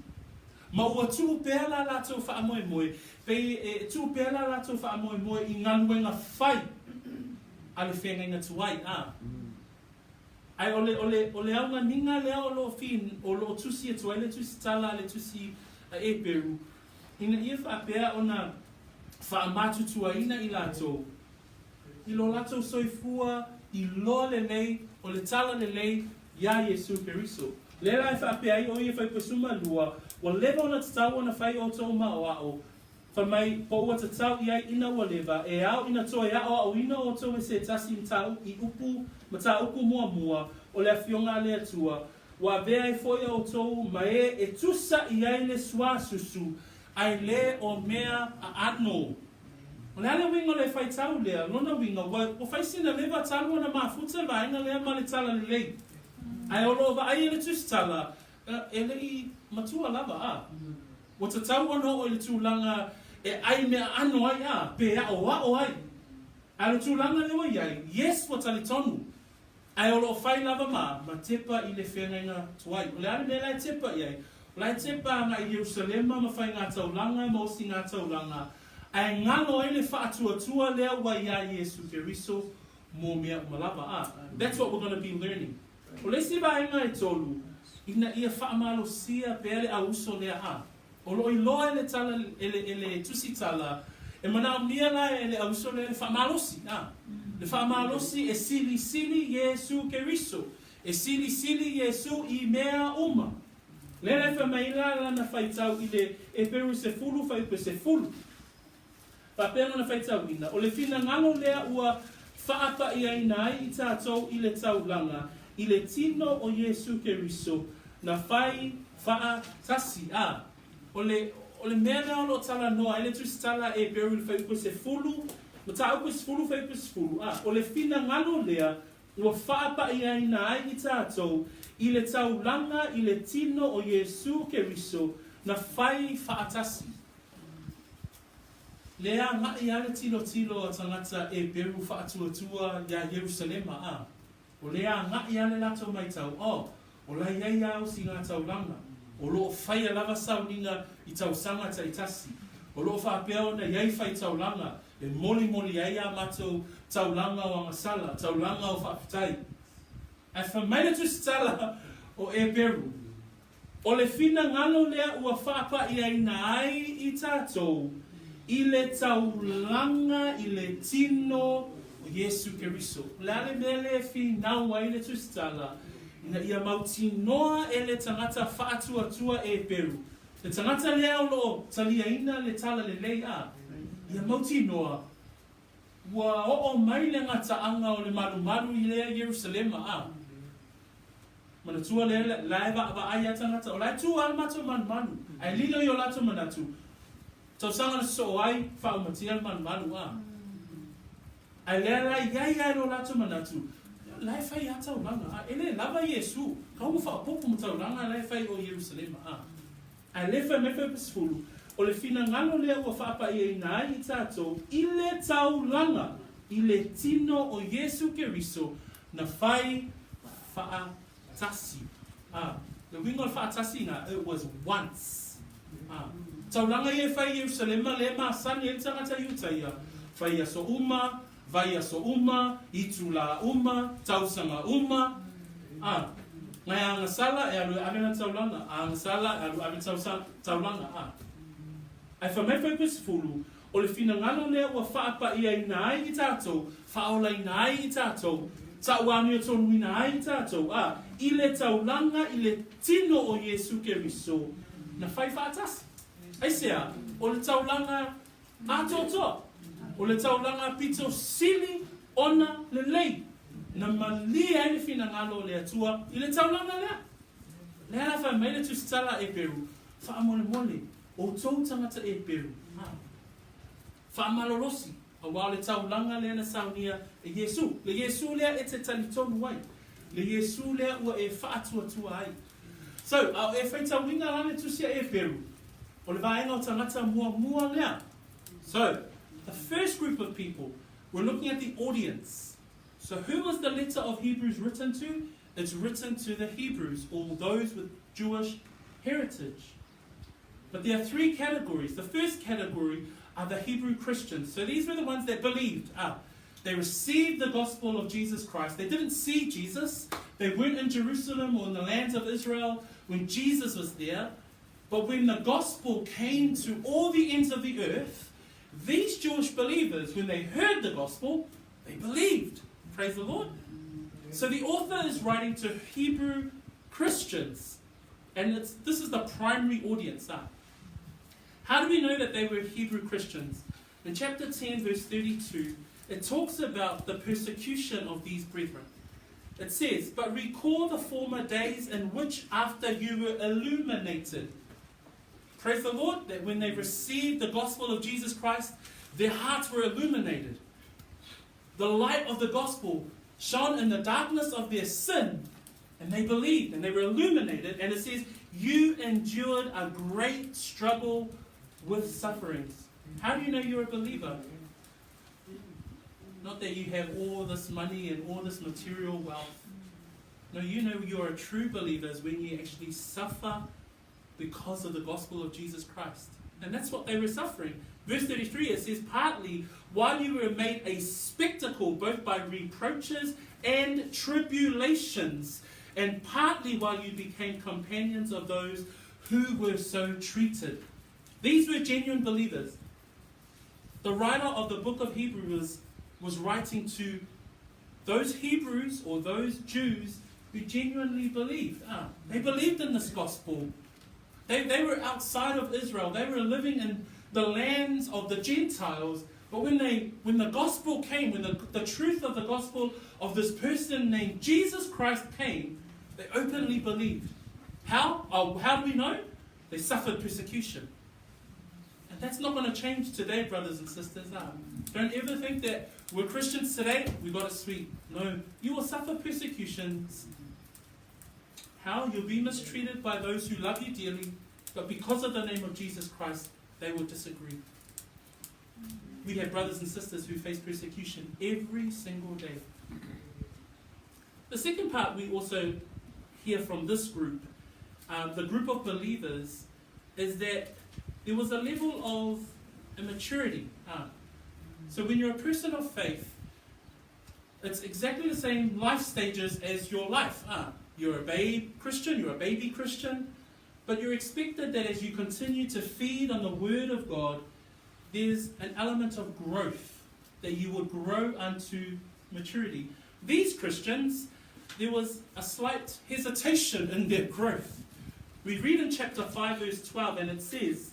A: Ma ua tuu pea la latou faamoemoe, pei e tuu pea la latou faamoemoe i galuega fai a le feagaiga tuai, a. Ae o le, o le, o le auganiga lea o lo o fi, o lo o tusi atu ai le tusitala a le tusi a Eperu, ina ia faapea ona faamatutuaina i latou i lo latou soifua iloa lelei o le tala lelei iā Iesu Keriso. Lea la e faapea ai o ia faipesuma lua, ua leva ona tatau ona fai outou maoao, Fai mai, po ua tatau i ai ina ua leva, e ao ina toe aʻoaʻoina outou e se tasi i upu mataupu muamua o le Afioga a le Atua, ua avea ai foi outou ma e e tusa i ai le suasusu, ae le o mea aano. O le a le uiga o le faitau lea? Lona uiga, ua fai sina leva talu ona mafuta le vaega lea ma le tala lelei. Ae o lo o vaaia le tusitala, e le i matua lava, a. Ua tatau ona oo i le tulaga e ʻai mea aano ai a, pe aʻoaʻo ai. Ae o le tulaga lea ua i ai, yes ua talitonu, ae o lo o fai lava ma, ma tepa i le feagaiga tuai. O le a le mea la e tepa i ai? O la e tepa agai i Ierusalema ma faigataulaga ma osigataulaga, ae galo ai le faatuatua lea ua iā Iesu Keriso mo mea uma lava. A, that's what we're gonna be learning. O le isi vaega e tolu, ina ia faamalosia pea le auuso lea a. O lo o iloa e le tala, e le, e le tusitala, e manaomia la e le auuso lea le faamalosi, a. Le faamalosi e silisili Iesu Keriso, e silisili Iesu i mea uma. Lea la e fai mai la lana faitau i le Eperu 10 fuaiupu 10. Faapea lona faitauina, o le finagalo lea ua faapaʻiaina ai i tatou i le taulaga, i le tino o Iesu Keriso, na fai faatasi. A, o le, o le mea lea o lo o talanoa ai le tusitala a Eperu i le fuaiupu 10, mataupu 10 fuaiupu 10, a, o le finagalo lea ua faapaʻiaina ai i tatou i le taulaga i le tino o Iesu Keriso, na fai faatasi. Lea agai lava le tilotilo a tagata Eperu faatuatua iā Ierusalema, a o lea agai lava le latou maitau, oh, o la i ai lava osigataulaga, o lo o faia lava sauniga i tausaga taitasi, o lo o faapea ona i ai faitaulaga e molimoli ai a matou taulaga o agasala, taulaga o faafetai. Ae fai mai le tusitala o Eperu, O le finagalo lea ua faapaʻiaina ai i tatou i le taulaga i le tino o Iesu Keriso. O le a le mea lea e finau ai le tusitala? Ina ia mautinoa e le tagata faatuatua Eperu, le tagata lea o lo o taliaina le talalelei, a ia mautinoa ua oo mai le gataaga o le malumalu i lea Ierusalema, a. Manatua lea, la e vaavaai a tagata, o la e tu lava le matou malumalu, ae lilo i o latou manatu, tausaga na sosoo ai, faaumatia le malumalu, a. Ae lea la i ai lava i lo latou manatu, la e fai lava taulaga, a. E le lava Iesu, kau ma faaopoopo ma taulaga la e fai o Ierusalema, a. Ae le fai mai fuaiupu 10, o le finagalo lea ua faapaʻiaina ai i tatou i le taulaga i le tino o Iesu Keriso na fai faatasi. A, le uiga o le faatasi ina, it was once. A, taulaga ia e fai i Ierusalema lea e masani ai le tagata Iutaia, fai aso uma, vaiaso uma, itulā uma, tausaga uma, a. Ngai a agasala e alu e ave lana taulaga, a agasala e alu ave taulaga, a. Ae fai mai fuaiupu 10, o le finagalo lea ua faapaʻiaina ai i tatou, faaolaina ai i tatou, taʻuamiotonuina ai i tatou, a, i le taulaga i le tino o Iesu Keriso, Na fai faatasi. Aisea? O le taulaga atoatoa. O le taulaga pito sili ona lelei. Na malie ai le finagalo o le Atua i le taulaga lea. Lea la fai mai le Tusitala a Eperu, Faamolemole, outou tagata Eperu, faamalolosi, aua o le taulaga lea na saunia e Iesu, le Iesu lea e te talitonu ai, le Iesu lea ua e faatuatua ai. So, a o e faitauina la le Tusi a Eperu, o le vaega o tagata muamua lea. So, the first group of people, we're looking at the audience. So who was the letter of Hebrews written to? It's written to the Hebrews, or those with Jewish heritage. But there are three categories. The first category are the Hebrew Christians. So these were the ones that believed. They received the gospel of Jesus Christ. They didn't see Jesus. They weren't in Jerusalem or in the lands of Israel when Jesus was there. But when the gospel came to all the ends of the earth, these Jewish believers, when they heard the gospel, they believed. Praise the Lord. So the author is writing to Hebrew Christians. And this is the primary audience. How do we know that they were Hebrew Christians? In chapter 10, verse 32, it talks about the persecution of these brethren. It says, But recall the former days in which after you were illuminated. Praise the Lord, that when they received the gospel of Jesus Christ, their hearts were illuminated. The light of the gospel shone in the darkness of their sin, and they believed, and they were illuminated. And it says, you endured a great struggle with sufferings. How do you know you're a believer? Not that you have all this money and all this material wealth. No, you know you're a true believer is when you actually suffer because of the gospel of Jesus Christ. And that's what they were suffering. Verse 33, it says, partly while you were made a spectacle both by reproaches and tribulations, and partly while you became companions of those who were so treated. These were genuine believers. The writer of the book of Hebrews was writing to those Hebrews or those Jews who genuinely believed. They believed in this gospel. They were outside of Israel. They were living in the lands of the Gentiles. But when the gospel came, when the truth of the gospel of this person named Jesus Christ came, they openly believed. How? Oh, how do we know? They suffered persecution. And that's not going to change today, brothers and sisters. Don't ever think that we're Christians today, we got it sweet. No, you will suffer persecutions. How? You'll be mistreated by those who love you dearly, but because of the name of Jesus Christ, they will disagree. We have brothers and sisters who face persecution every single day. The second part we also hear from this group, the group of believers, is that there was a level of immaturity. So when you're a person of faith, it's exactly the same life stages as your life. You're a babe Christian, you're a baby Christian, but you're expected that as you continue to feed on the Word of God, there's an element of growth, that you would grow unto maturity. These Christians, there was a slight hesitation in their growth. We read in chapter 5, verse 12, and it says,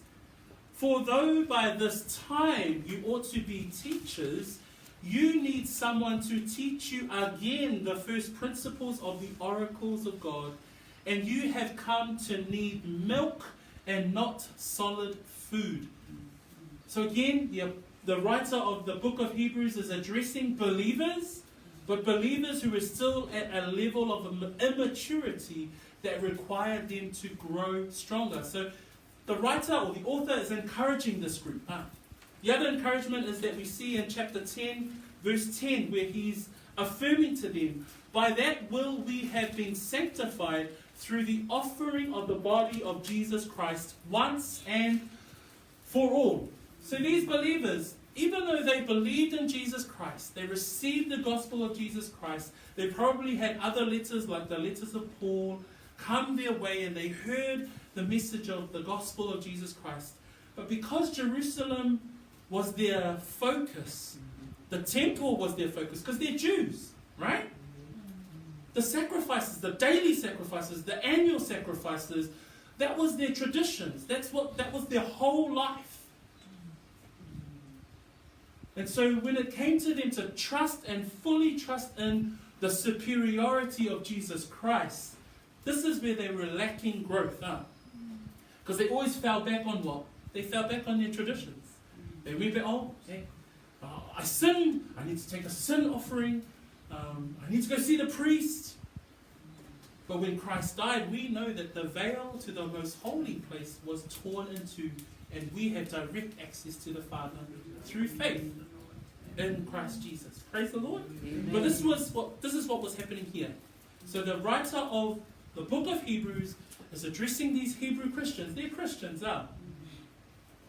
A: For though by this time you ought to be teachers, you need someone to teach you again the first principles of the oracles of God, and you have come to need milk and not solid food. So again, the writer of the book of Hebrews is addressing believers, but believers who were still at a level of immaturity that required them to grow stronger. So the writer or the author is encouraging this group. The other encouragement is that we see in chapter 10, verse 10, where he's affirming to them, By that will we have been sanctified through the offering of the body of Jesus Christ once and for all. So these believers, even though they believed in Jesus Christ, they received the gospel of Jesus Christ, they probably had other letters like the letters of Paul come their way, and they heard the message of the gospel of Jesus Christ. But because Jerusalem was their focus, the temple was their focus, because they're Jews, right? The sacrifices, the daily sacrifices, the annual sacrifices, That was their traditions. That's what that was their whole life. And so when it came to them to trust and fully trust in the superiority of Jesus Christ, this is where they were lacking growth, huh? Because they always fell back on what? They fell back on their traditions. They went back, oh, hey, I sinned. I need to take a sin offering. Um, I need to go see the priest. But when Christ died, we know that the veil to the most holy place was torn in two, and we have direct access to the Father through faith in Christ Jesus. Praise the Lord. Amen. But this was what this is what was happening here. So the writer of the book of Hebrews is addressing these Hebrew Christians. They're Christians, ah.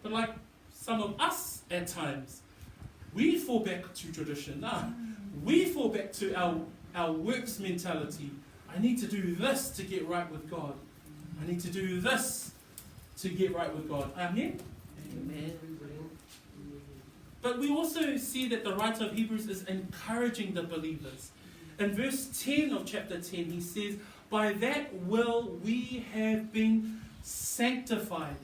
A: But like some of us at times, we fall back to tradition. Ah. We fall back to our, our works mentality. I need to do this to get right with God. I need to do this to get right with God. Amen? Amen. But we also see that the writer of Hebrews is encouraging the believers. In verse 10 of chapter 10, he says, By that will we have been sanctified.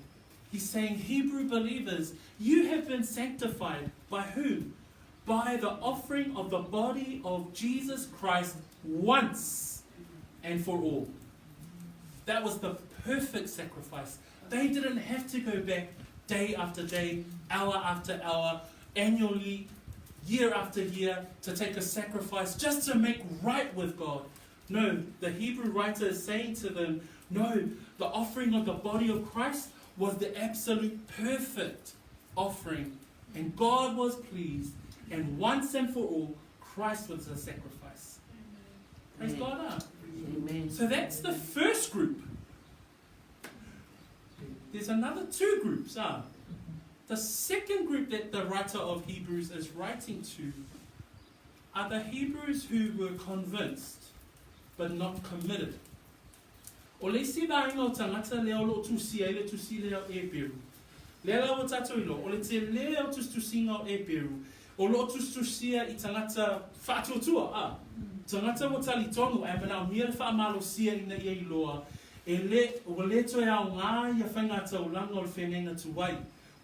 A: He's saying, Hebrew believers, you have been sanctified. By whom? By the offering of the body of Jesus Christ once and for all. That was the perfect sacrifice. They didn't have to go back day after day, hour after hour, annually, year after year, to take a sacrifice just to make right with God. No, the Hebrew writer is saying to them, no, the offering of the body of Christ was the absolute perfect offering. And God was pleased. And once and for all, Christ was the sacrifice. Amen. Praise God. Huh? Amen. So that's the first group. There's another two groups. Huh? The second group that the writer of Hebrews is writing to are the Hebrews who were convinced but not committed. O le isi vaega o tagata lea o lo o tusia ai le tusi lea o Eperu. Lea la ua tatou iloa, o le tele o tusitusiga o Eperu, o lo o tusitusia i tagata faatuatua, a, tagata ua talitonu ae manaomia le faamalosia ina ia iloa e le, ua le toe aoga ia faigataulaga o le feagaiga tuai,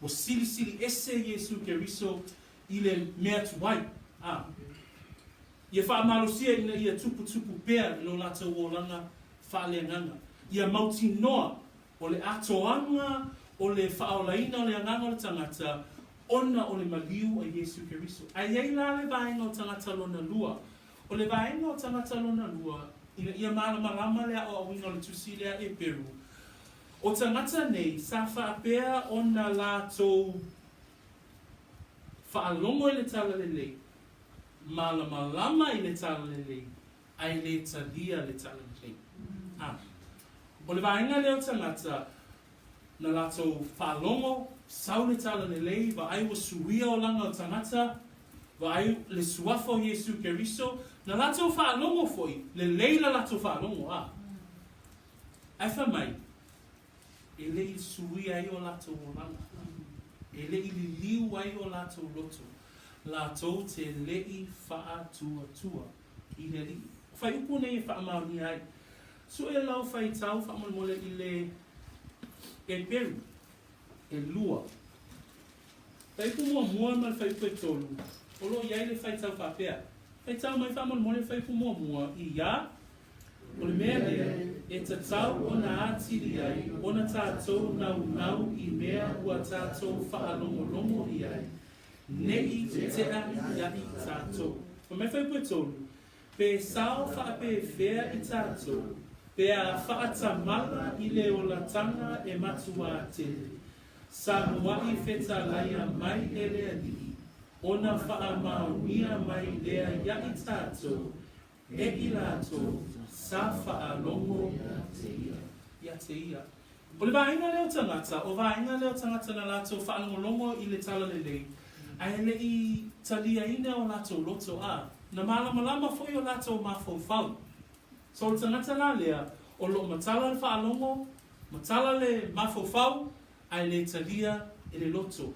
A: ua silisili ese Iesu Keriso i le mea tuai, a. Ia faamalosia ina ia tuputupu pea i lo latou olaga faaleagaga. Ia mautinoa o le atoaga o le faaolaina o le agaga o le tagata ona o le maliu a Iesu Keriso. Ae i ai la le vaega o tagata lona lua. O le vaega o tagata lona lua, ina ia malamalama le aoaoina o le Tusi lea Eperu, o tagata nei sa faapea ona latou faalogo i le Talalelei, malamalama i le Talalelei, ae le talia le Talalelei. A. O le vaega lea o tagata, na latou faalogo, sau le Talalelei, vaai ua suia olaga o tagata, vaai le suafa o Iesu Keriso, na latou faalogo foi, lelei la latou faalogo, a. Ae fai mai, e le i suia ai o latou olaga, e le i liliu ai o latou loto, latou te le i faatuatua i le Alii. O fuaiupu nei e faamaonia ai. Sue lau faitau faamolemole i le Eperu e lua. Fuaiupu muamua ma le fuaiupu e tolu, o lo o i ai le faitau faapea. Faitau mai faamolemole le fuaiupu muamua i a O le mea lea, e tatau ona atili ai ona tatou naunau i mea ua tatou faalogologo i ai, ne i tea iaʻi tatou. Fai mai fuaiupu e tolu, Pe sao faapefea i tatou, pe a faatamala i le olataga e matuā tele, sa muaʻi fetalaia mai e le Alii, ona faamaonia mai lea iaʻi tatou E i latou sa faalogo ia te ia. O le vaega lea o tagata, o vaega lea o tagata na latou faalogologo i le Talalelei, ae le i taliaina o latou loto, a, na malamalama foi o latou mafaufau. So o le tagata la lea, o lo o matala le faalogo, matala le mafaufau, ae le talia e le loto,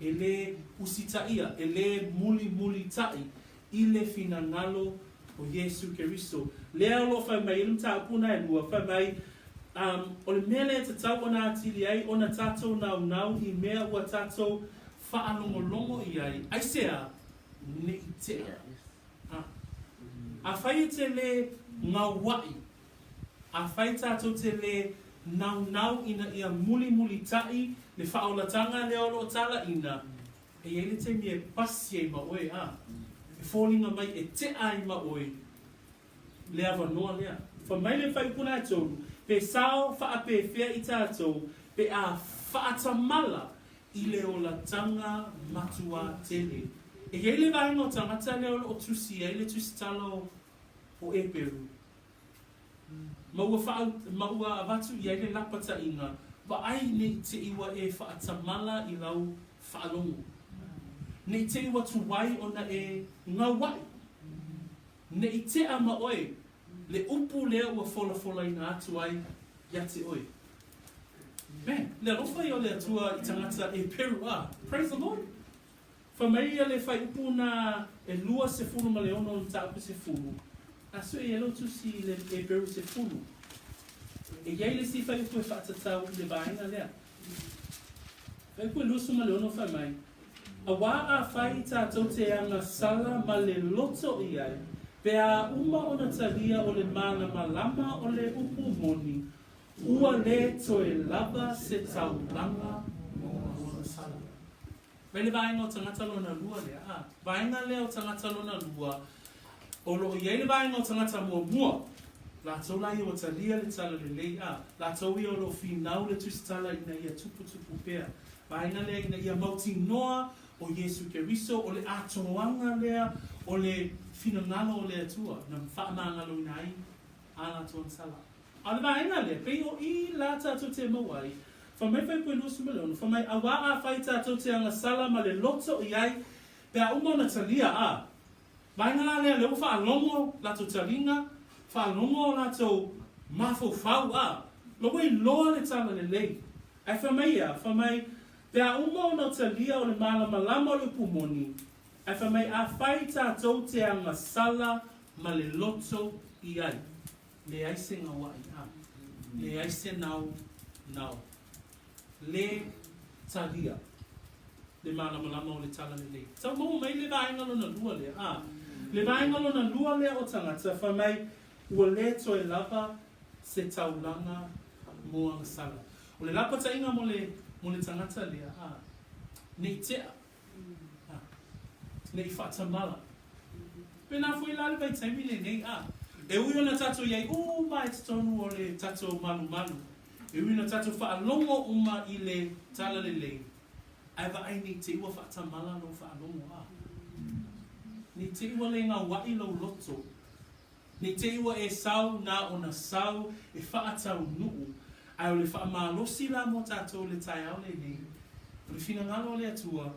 A: e le usitaia, e le mulimulitaʻi i le finagalo o Iesu Keriso. Lea o lo o fai mai ai le mataupu na e lua, fai mai, Um, o le mea lea e tatau ona atili ai ona tatou naunau i mea ua tatou faalogologo i ai, aisea? Ne i tea. A. Afai e te lē gauaʻi, afai tatou te lē naunau ina ia mulimulitaʻi le faaolataga lea o lo o talaina, e i ai le taimi e pasi ai ma oe, a, e foliga mai e tea ai ma oe le avanoa lea. Fai mai le fuaiupu la e tolu, Pe sao faapefea i tatou pe a faatamala i le olataga matua tele. E i ai le vaega o tagata lea o lo o tusi ai le tusitala o o Eperu, ma ua faa, ma ua avatu i ai le lapataiga, Vaai ne i te i ua e faatamala i lau faalogo, ne i te i ua tuai ona e gauaʻi. Ne i tea ma oe le upu lea ua folafolaina atu ai ia te oe. Man, le alofa ia o le Atua i tagata Eperu a. Praise the Lord. Fai mai ia le faaiupu na e 26 o le mataupu 10, a sue i ai lou tusi i le Eperu 10. E i ai le isi faaiupu e faatatau i le vaega lea. Faaiupu e 26 fai mai, Auā afai tatou te agasala ma le loto i ai, pe a uma ona talia o le malamalama o le upu moni, ua lē toe lava se taulaga mo agasala. Mai le vaega o tagata lona lua lea, a, vaega lea o tagata lona lua, o lo o i ai le vaega o tagata muamua, latou la ia ua talia le tala lelei, a, latou ia o lo o finau le tusitala ina ia tuputupu pea. Vaega lea ina ia mautinoa o Iesu Keriso, o le atoaga lea o le finagalo o le Atua na faamagaloina ai a latou agasala. A o le vaega lea, pei o i la tatou te maua ai, fai mai Faipue 26, fai mai, Auā afai tatou te agasala ma le loto i ai, pe a uma ona talia, a. Vaega la lea, lea ua faalogo latou taliga, faalogo latou mafaufau, a. La ua iloa le tala lelei. Ae fai mai e a? Fai mai, pe a uma ona talia o le malamalama o le upu moni, ae fai mai, afai tatou te agasala ma le loto i ai. Leai se gauaʻi a. Leai se nau nao. Le talia le malamalama o le tala lelei. Tau maua mai le vaega lona lua lea a. Le vaega lona lua lea o tagata fai mai ua le toe lava se taulaga mo agasala. O le lapataiga mo le mo le tagata lea a. Ne i tea A. Ne i faatamala. Pēnā foi la le vaitaimi lenei, a. E ui ona tatou i ai uma i totonu o le tatou malumalu, e ui ona tatou faalogo uma i le talalelei, ae vaai ne i te i ua faatamala lou faalogo, a. Ne i te i ua le gauaʻi lou loto, ne i te i ua e sau na ona sau e faataunuu, ae o le faamalosi la mo tatou i le taeao lenei, o le finagalo o le Atua,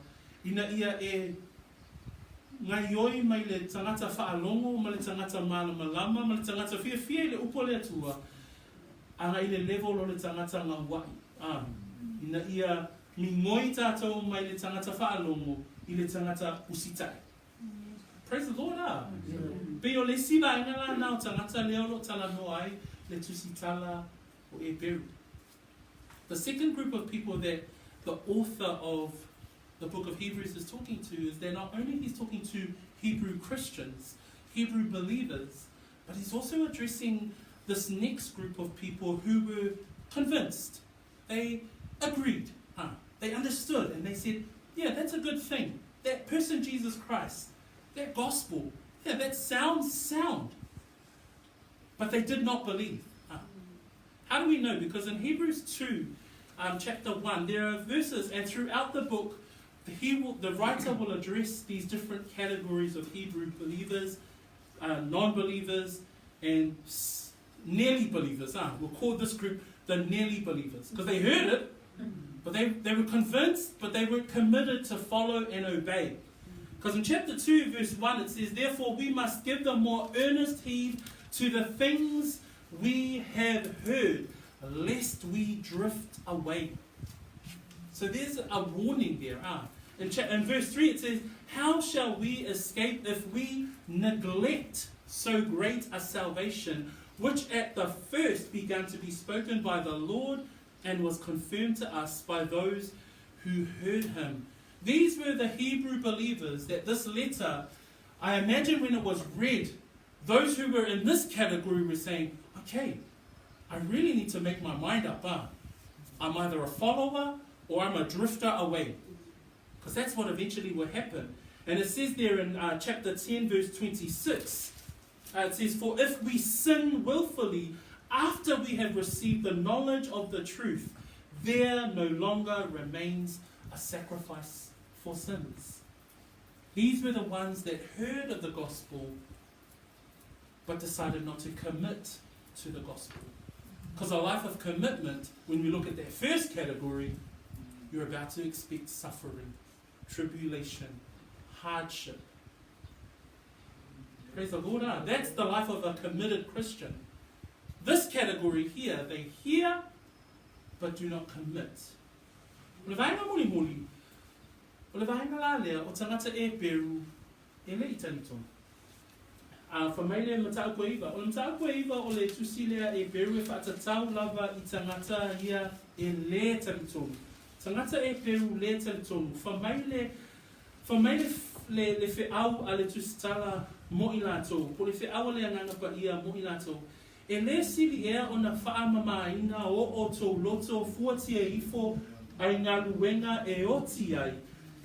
A: ina ia e gaioi mai le tagata faalogo ma le tagata malamalama ma le tagata fiafia i le upu a le Atua, agai i le level o le tagata gauaʻi, a, ina ia migoi tatou mai le tagata faalogo i le tagata usitai. Praise the Lord, a. Pei o le isi vaega la na o tagata lea o lo o talanoa ai le tusitala o Eperu. The second group of people that the author of the book of Hebrews is talking to is that not only he's talking to Hebrew Christians, Hebrew believers, but he's also addressing this next group of people who were convinced. They agreed. Huh? They understood and they said, yeah, that's a good thing. That person, Jesus Christ, that gospel, yeah, that sounds sound. But they did not believe. Huh? How do we know? Because in Hebrews 2, chapter 1, there are verses, and throughout the book, he will, the writer will address these different categories of Hebrew believers, non believers, and nearly believers. We'll call this group the nearly believers because they heard it, but they, they were convinced, but they weren't committed to follow and obey. Because in chapter 2, verse 1, it says, Therefore we must give the more earnest heed to the things we have heard, lest we drift away. So there's a warning there. In, in verse 3, it says, How shall we escape if we neglect so great a salvation? which at the first began to be spoken by the Lord and was confirmed to us by those who heard him. These were the Hebrew believers that this letter, I imagine when it was read, those who were in this category were saying, okay, I really need to make my mind up. Huh? I'm either a follower or I'm a drifter away. Because that's what eventually will happen. And it says there in uh, chapter 10, verse 26, uh, it says, For if we sin willfully after we have received the knowledge of the truth, there no longer remains a sacrifice for sins. These were the ones that heard of the gospel but decided not to commit to the gospel. Because a life of commitment, when we look at that first category, you're about to expect suffering, tribulation, hardship. Praise the Lord. Ah, that's the life of a committed Christian. This category here, they hear but do not commit. O le vaenga mulimuli, o le vaenga la lea o tagata Eperu e le i talitonu. Ā, wha mai le mataupu e iva. O le mataupu e iva o le tusi lea Eperu e whaatatau lava i tagata ia e le talitonu. Tagata Eperu le talitonu. Wha mai le, wha mai le, le, le feau a le tusitala mo i latou, po le feau a le Agaga Paia mo i latou, E lē sili ea ona faamamāina o outou loto fuatia ifo ai galuega e oti ai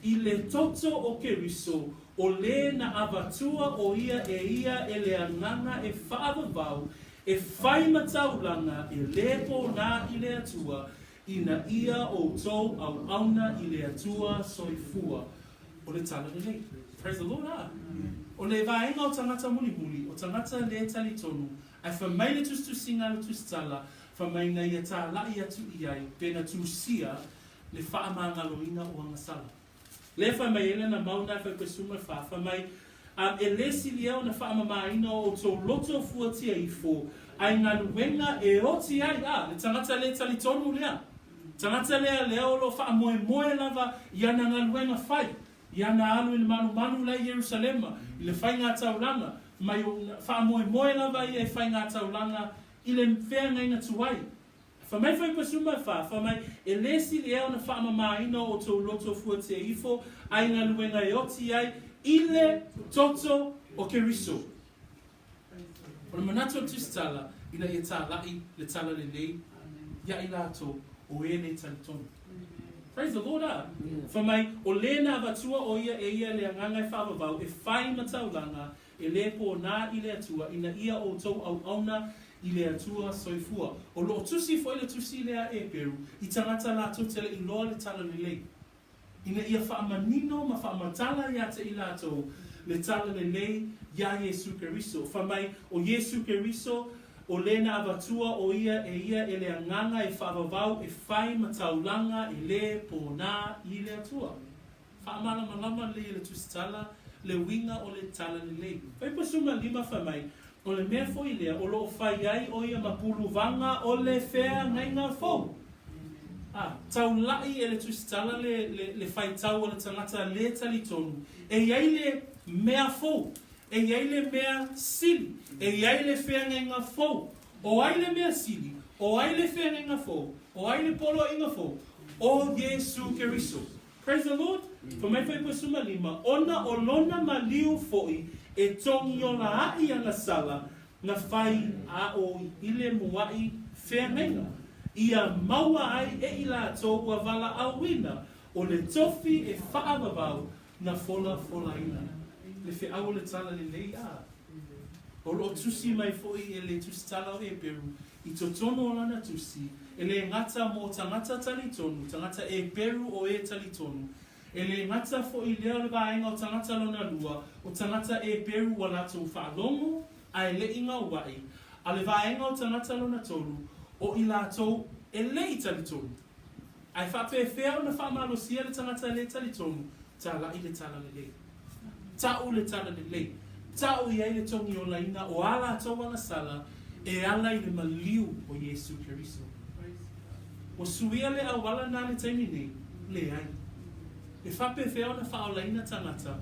A: i le toto o Keriso, o lē na avatua o ia e ia e le Agaga e faavavau, e fai ma taulaga e lē pōnā i le Atua, ina ia outou auauna i le Atua soifua. O le tala lelei. Praise the Lord, ā. O le vaega o tagata mulimuli, o tagata lē talitonu, ae fai mai le tusitusiga a le tusitala, fai mai na ia tāla'i atu i ai, pena tusia le faamagaloina o agasala. Lea fai mai ai lana mau na e fai koe suma fa, fai mai, ā, e lē sili ea ona faamamāina o outou loto fuatia ifo, ai galuega e oti ai, ā, le tagata lē talitonu lea. Tagata lea lea o lo o faamoemoe lava i ana galuega fai, i ana alu i le malumalu la i Ierusalema, i le faiga taulaga, mai o faamoemoe lava ia i faiga taulaga i le feagaiga tuai. Fai mai Fuaipasuma e fa, fai mai, e lē sili ea ona faamamāina o outou loto fuatia ifo ai galuega e oti ai i le toto o Keriso. O le manatu o le Tusitala, ina ia tāla'i le tala lelei ia i latou o e le talitonu. Praise the Lord, ā. Fai mai, o lēnā avatua o ia e ia le Agaga e faavavau e fai ma taulaga e lē pōnā i le Atua ina ia outou auauna i le Atua soifua. O loo tusi foi le tusi lea Eperu i tagata latou te le iloa le tala lelei. ina ia faamanino ma faamatala iā te i latou le tala lelei iā Iesu Keriso. Fai mai, o Iesu Keriso, o lena avatua o ia e ia e le Agaga e faavavau e fai ma taulaga e lē pōnā i le Atua. Faamalamalama lelei e le Tusitala le uiga o le tala lelei. Fai pasuma lima fai mai, o le mea foi lea o loo fai ai o ia ma puluvaga o le feagaiga fou. Ā, taula'i e le tusitala le, le, le faitau o le tagata lē talitonu, e i ai le mea fou, e i ai le mea sili, e i ai le feagaiga fou. O ai le mea sili? O ai le feagaiga fou? O ai le poloaiga fou? O Iesū Keriso. Praise the Lord! Fai mai Fuaipasuma lima, Ona o lona maliu fo'i e togiola a'i ana sala, na fai a o i le muaʻi feagaiga, ia maua ai e i latou ua valaauina o le tofi e faavavau na folafolaina. Le feau o le tala lelei a o loo tusi mai foi e le tusitala o Eperu i totonu o lana tusi, e le gata mo tagata talitonu, tagata Eperu o e talitonu, E le gata foi lea o le vaega o tagata lona lua, o tagata Eperu ua latou faalogo, a e leʻi gauaʻi, a le vaega o tagata lona tolu, o i latou e leʻi talitonu. A e faapefea ona faamalosia le tagata lē talitonu, tālaʻi le tala lelei. Taʻu le tala lelei. Taʻu i ai le togiolaina o a latou agasala e ala i le maliu o Iesu Keriso. Ua suia le auala na le taimi nei? Leai. E faapefea ona faaolaina tagata?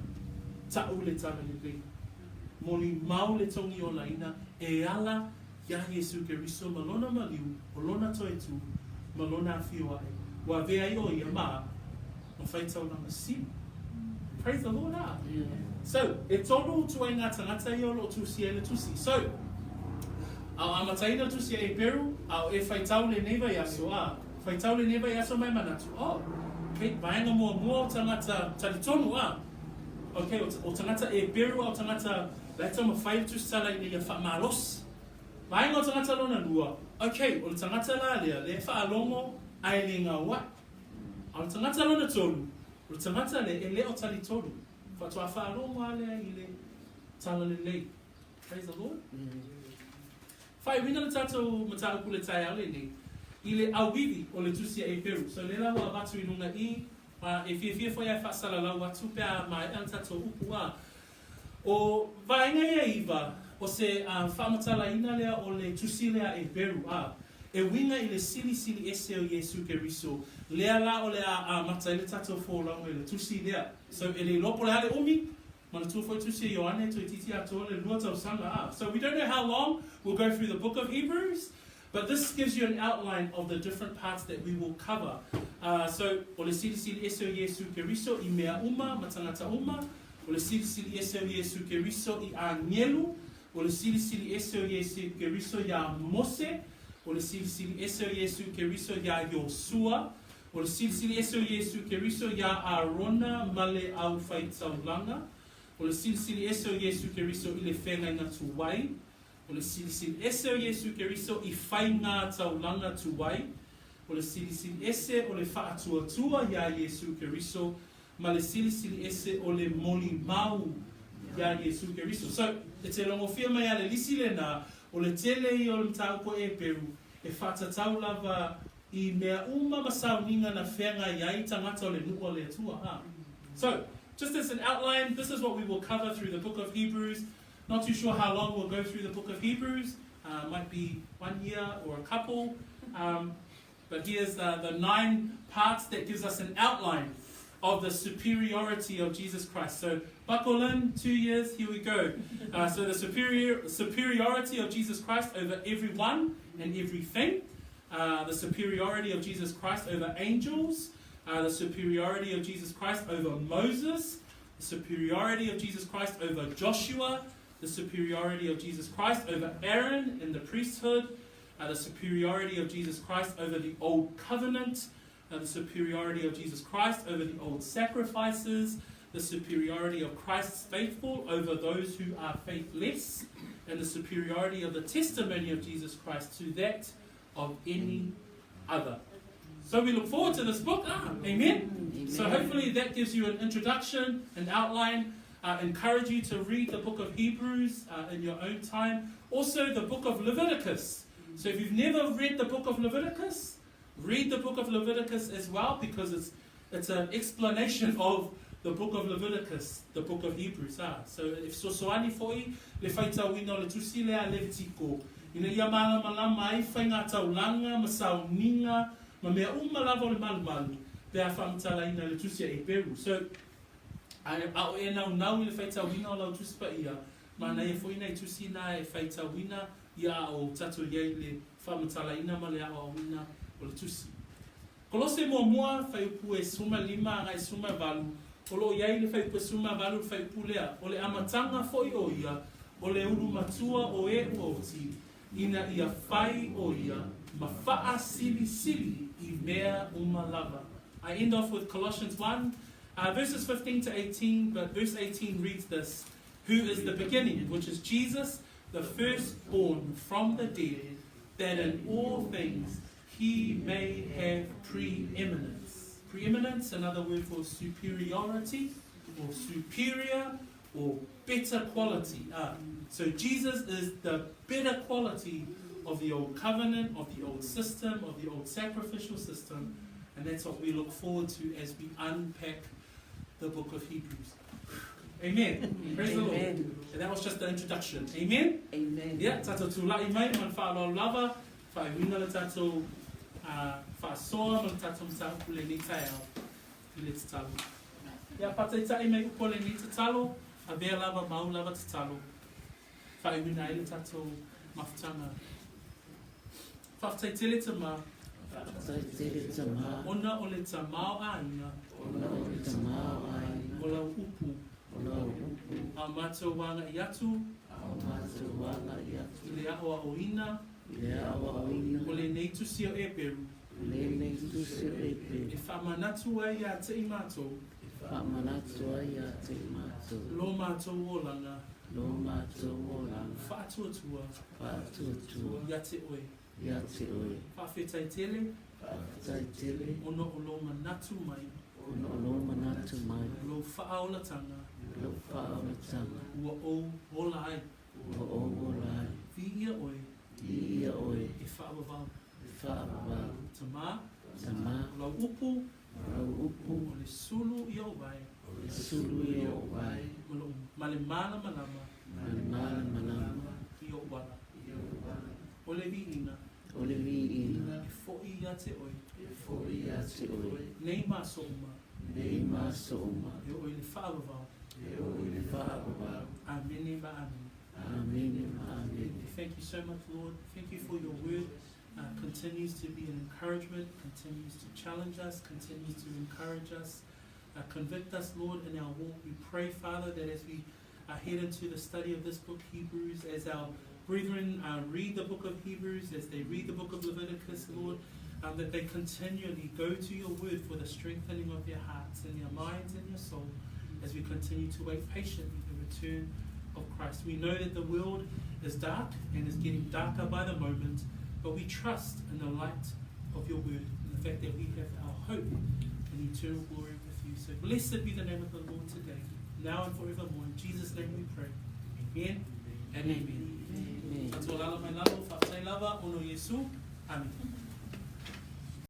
A: Taʻu le tala lelei. Molimau le togiolaina e ala Iā Iesū Keriso ma Lona maliu, o Lona toetū, ma Lona afio aʻe, ua avea ai ʻo Ia ma ma faitaulaga sili. Praise the Lord, ah! So, ʻetolu ituaiga tagata ia o lo o tusia ai le tusi. So, a o amataina le tusi a Eperu, a o e faitau lenei vaiaso, a, faitau lenei vaiaso ma e manatu, oh, okay, vaega muamua o tagata talitonu, a, okay, o tagata Eperu a o tagata la e taumafai le Tusi Tala ina ia faamalosi. Vaega o tagata lona lua, okay, o le tagata la lea, lea e faalogo a e le gauaʻi. A o le tagata lona tolu, o le tagata lea e le o talitonu, faatoa faalogo lava lea i le Tala Lelei. Praise the Lord. Faaiuina le tatou mataupu i le taeao lenei i le auivi o le Tusi a Eperu. So lea la ua avatu i luga i, a e fiafia foi lava e faasalalau atu pe a maea le tatou upu a. ʻO vaega ia iva, o se faamatalaina lea o le tusi lea a Eperu, a e uiga i le silisili ese o Iesū Keriso, lea la o le a amata ai le tatou folauga i le tusi lea. So, e le iloa po o le a le umi, manatua foi tusi a Ioane toeitiiti atoa le lua tausaga, a. So, we don't know how long we'll go through the book of Hebrews, but this gives you an outline of the different parts that we will cover. So, o le silisili ese o Iesū Keriso i mea uma ma tagata uma, O le silisili ese o Iesū Keriso i āgelu, o le silisili ese o Iesū Keriso iā Mose, o le silisili ese o Iesū Keriso iā Iosua, o le silisili ese o Iesū Keriso iā Arona ma le aufaitaulaga, o le silisili ese o Iesū Keriso i le feagaiga tuai, o le silisili ese o Iesū Keriso i faiga taulaga tuai, o le silisili ese o le faatuatua iā Iesū Keriso ma le silisili ese o le molimau iā Iesū Keriso. So, e te logofia mai a le lisi lenā, o le tele ia o le mataupu a Eperu, e faatatau lava i mea uma ma sauniga na feagai ai tagata o le nuu a le Atua. A. So, just as an outline, this is what we will cover through the book of Hebrews. Not too sure how long we'll go through the book of Hebrews. Might be one year or a couple. But here's the, the nine parts that gives us an outline of the superiority of Jesus Christ. So buckle in, two years, here we go. So the superior, superiority of Jesus Christ over everyone and everything. The superiority of Jesus Christ over angels. The superiority of Jesus Christ over Moses. The superiority of Jesus Christ over Joshua. The superiority of Jesus Christ over Aaron in the priesthood the superiority of Jesus Christ over the old covenant, the superiority of Jesus Christ over the old sacrifices, the superiority of Christ's faithful over those who are faithless, and the superiority of the testimony of Jesus Christ to that of any other. So we look forward to this book. Amen. Amen. So hopefully that gives you an introduction, an outline. Encourage you to read the book of Hebrews in your own time. Also, the book of Leviticus. So if you've never read the book of Leviticus, read the book of Leviticus as well because it's it's an explanation of the book of Leviticus, the book of Hebrews. Ah. So e fesoasoani foi le faitauina o le tusi lea a Levitiko, ina ia malamalama ai faiga taulaga ma sauniga ma mea uma lava o le malumalu pe a faamatalaina i le tusi a Eperu. So, a o e naunau i le faitauina o lau tusi paia, manaia foi nai tusi na e faitauina ia a o tatou i ai i le faamatalaina ma le aoaoina o le tusi. Kolose muamua, fuaiupu e 15 agai 18, o lo o i ai le fuaiupu e 18 le fuaiupu lea, o le amataga foi o ia, o le ulu matua o e ua oti, ina ia fai o ia ma faasilisili i mea uma lava. I end off with Colossians 1, verses 15 to 18, but verse 18 reads this, Who is the beginning, which is Jesus, the firstborn from the dead, that in all things he may have preeminence. Preeminence, another word for superiority or superior or better quality. So Jesus is the better quality of the old covenant, of the old system, of the old sacrificial system. And that's what we look forward to as we unpack the book of Hebrews. Amen. Praise the Lord. And that was just the introduction. Amen. Amen. Yeah, tatou tula'i mai ma le faaaloalo lava, faaiuina le tatou faasoa ma le tatou mataupu lenei taeao i le tatalo. Ia, faataitai mai upu o lenei tatalo, avea lava ma au lava tatalo, faaiuina ai le tatou mafutaga. Faafetai tele Tamā.
B: Faafetai tele Tamā.
A: Ona o le tamaoaiga.
B: Ona o le tamaoaiga.
A: O lau upu.
B: O lau upu.
A: A o matou agai atu.
B: A o matou agai atu.
A: I le aoaoina.
B: I le aoaoina.
A: O lenei tusi o Eperu.
B: O lenei tusi o Eperu.
A: E faamanatu ai ia te i matou.
B: E faamanatu ai ia te i matou.
A: Lo matou olaga.
B: Lo matou olaga.
A: Faatuatua.
B: Faatuatua.
A: Ia te oe.
B: Ia te oe.
A: Faafetai tele.
B: Faafetai tele.
A: Ona o lou manatu mai.
B: Ona o lou manatu mai.
A: Lou faaolataga.
B: Lou faaolataga.
A: Ua ou ola ai.
B: Ua ou ola ai.
A: Viia oe.
B: Viia oe.
A: E faavavau.
B: E faavavau.
A: Tamā.
B: Tamā.
A: O lau upu.
B: O lau upu.
A: O le sulu i ou vae.
B: O le sulu i ou vae.
A: Ma le malamalama.
B: Ma le malamalama.
A: I ou ala. O le viiga.
B: O le viiga.
A: E foi ia te oe.
B: E foi ia te oe.
A: Nei ma aso uma.
B: Nei ma aso uma.
A: E oo i le faavavau.
B: E oo i le faavavau.
A: Amene ma amene.
B: Amene ma amene.
A: Thank you so much, Lord. Thank you for your word. Continues to be an encouragement, continues to challenge us, continues to encourage us, convict us, Lord, in our walk. We pray, Father, that as we head into the study of this book, Hebrews, as our brethren read the book of Hebrews, as they read the book of Leviticus, Lord, that they continually go to your word for the strengthening of their hearts and their minds and their soul as we continue to wait patiently the return of Christ. We know that the world is dark and is getting darker by the moment, but we trust in the light of your word and the fact that we have our hope in eternal glory with you. So blessed be the name of the Lord today, now and forevermore. In Jesus' name we pray. Amen and amen.
B: Amen.
A: Atua lalo mai lalo, faafetai lava, ona o Iesu. Amene.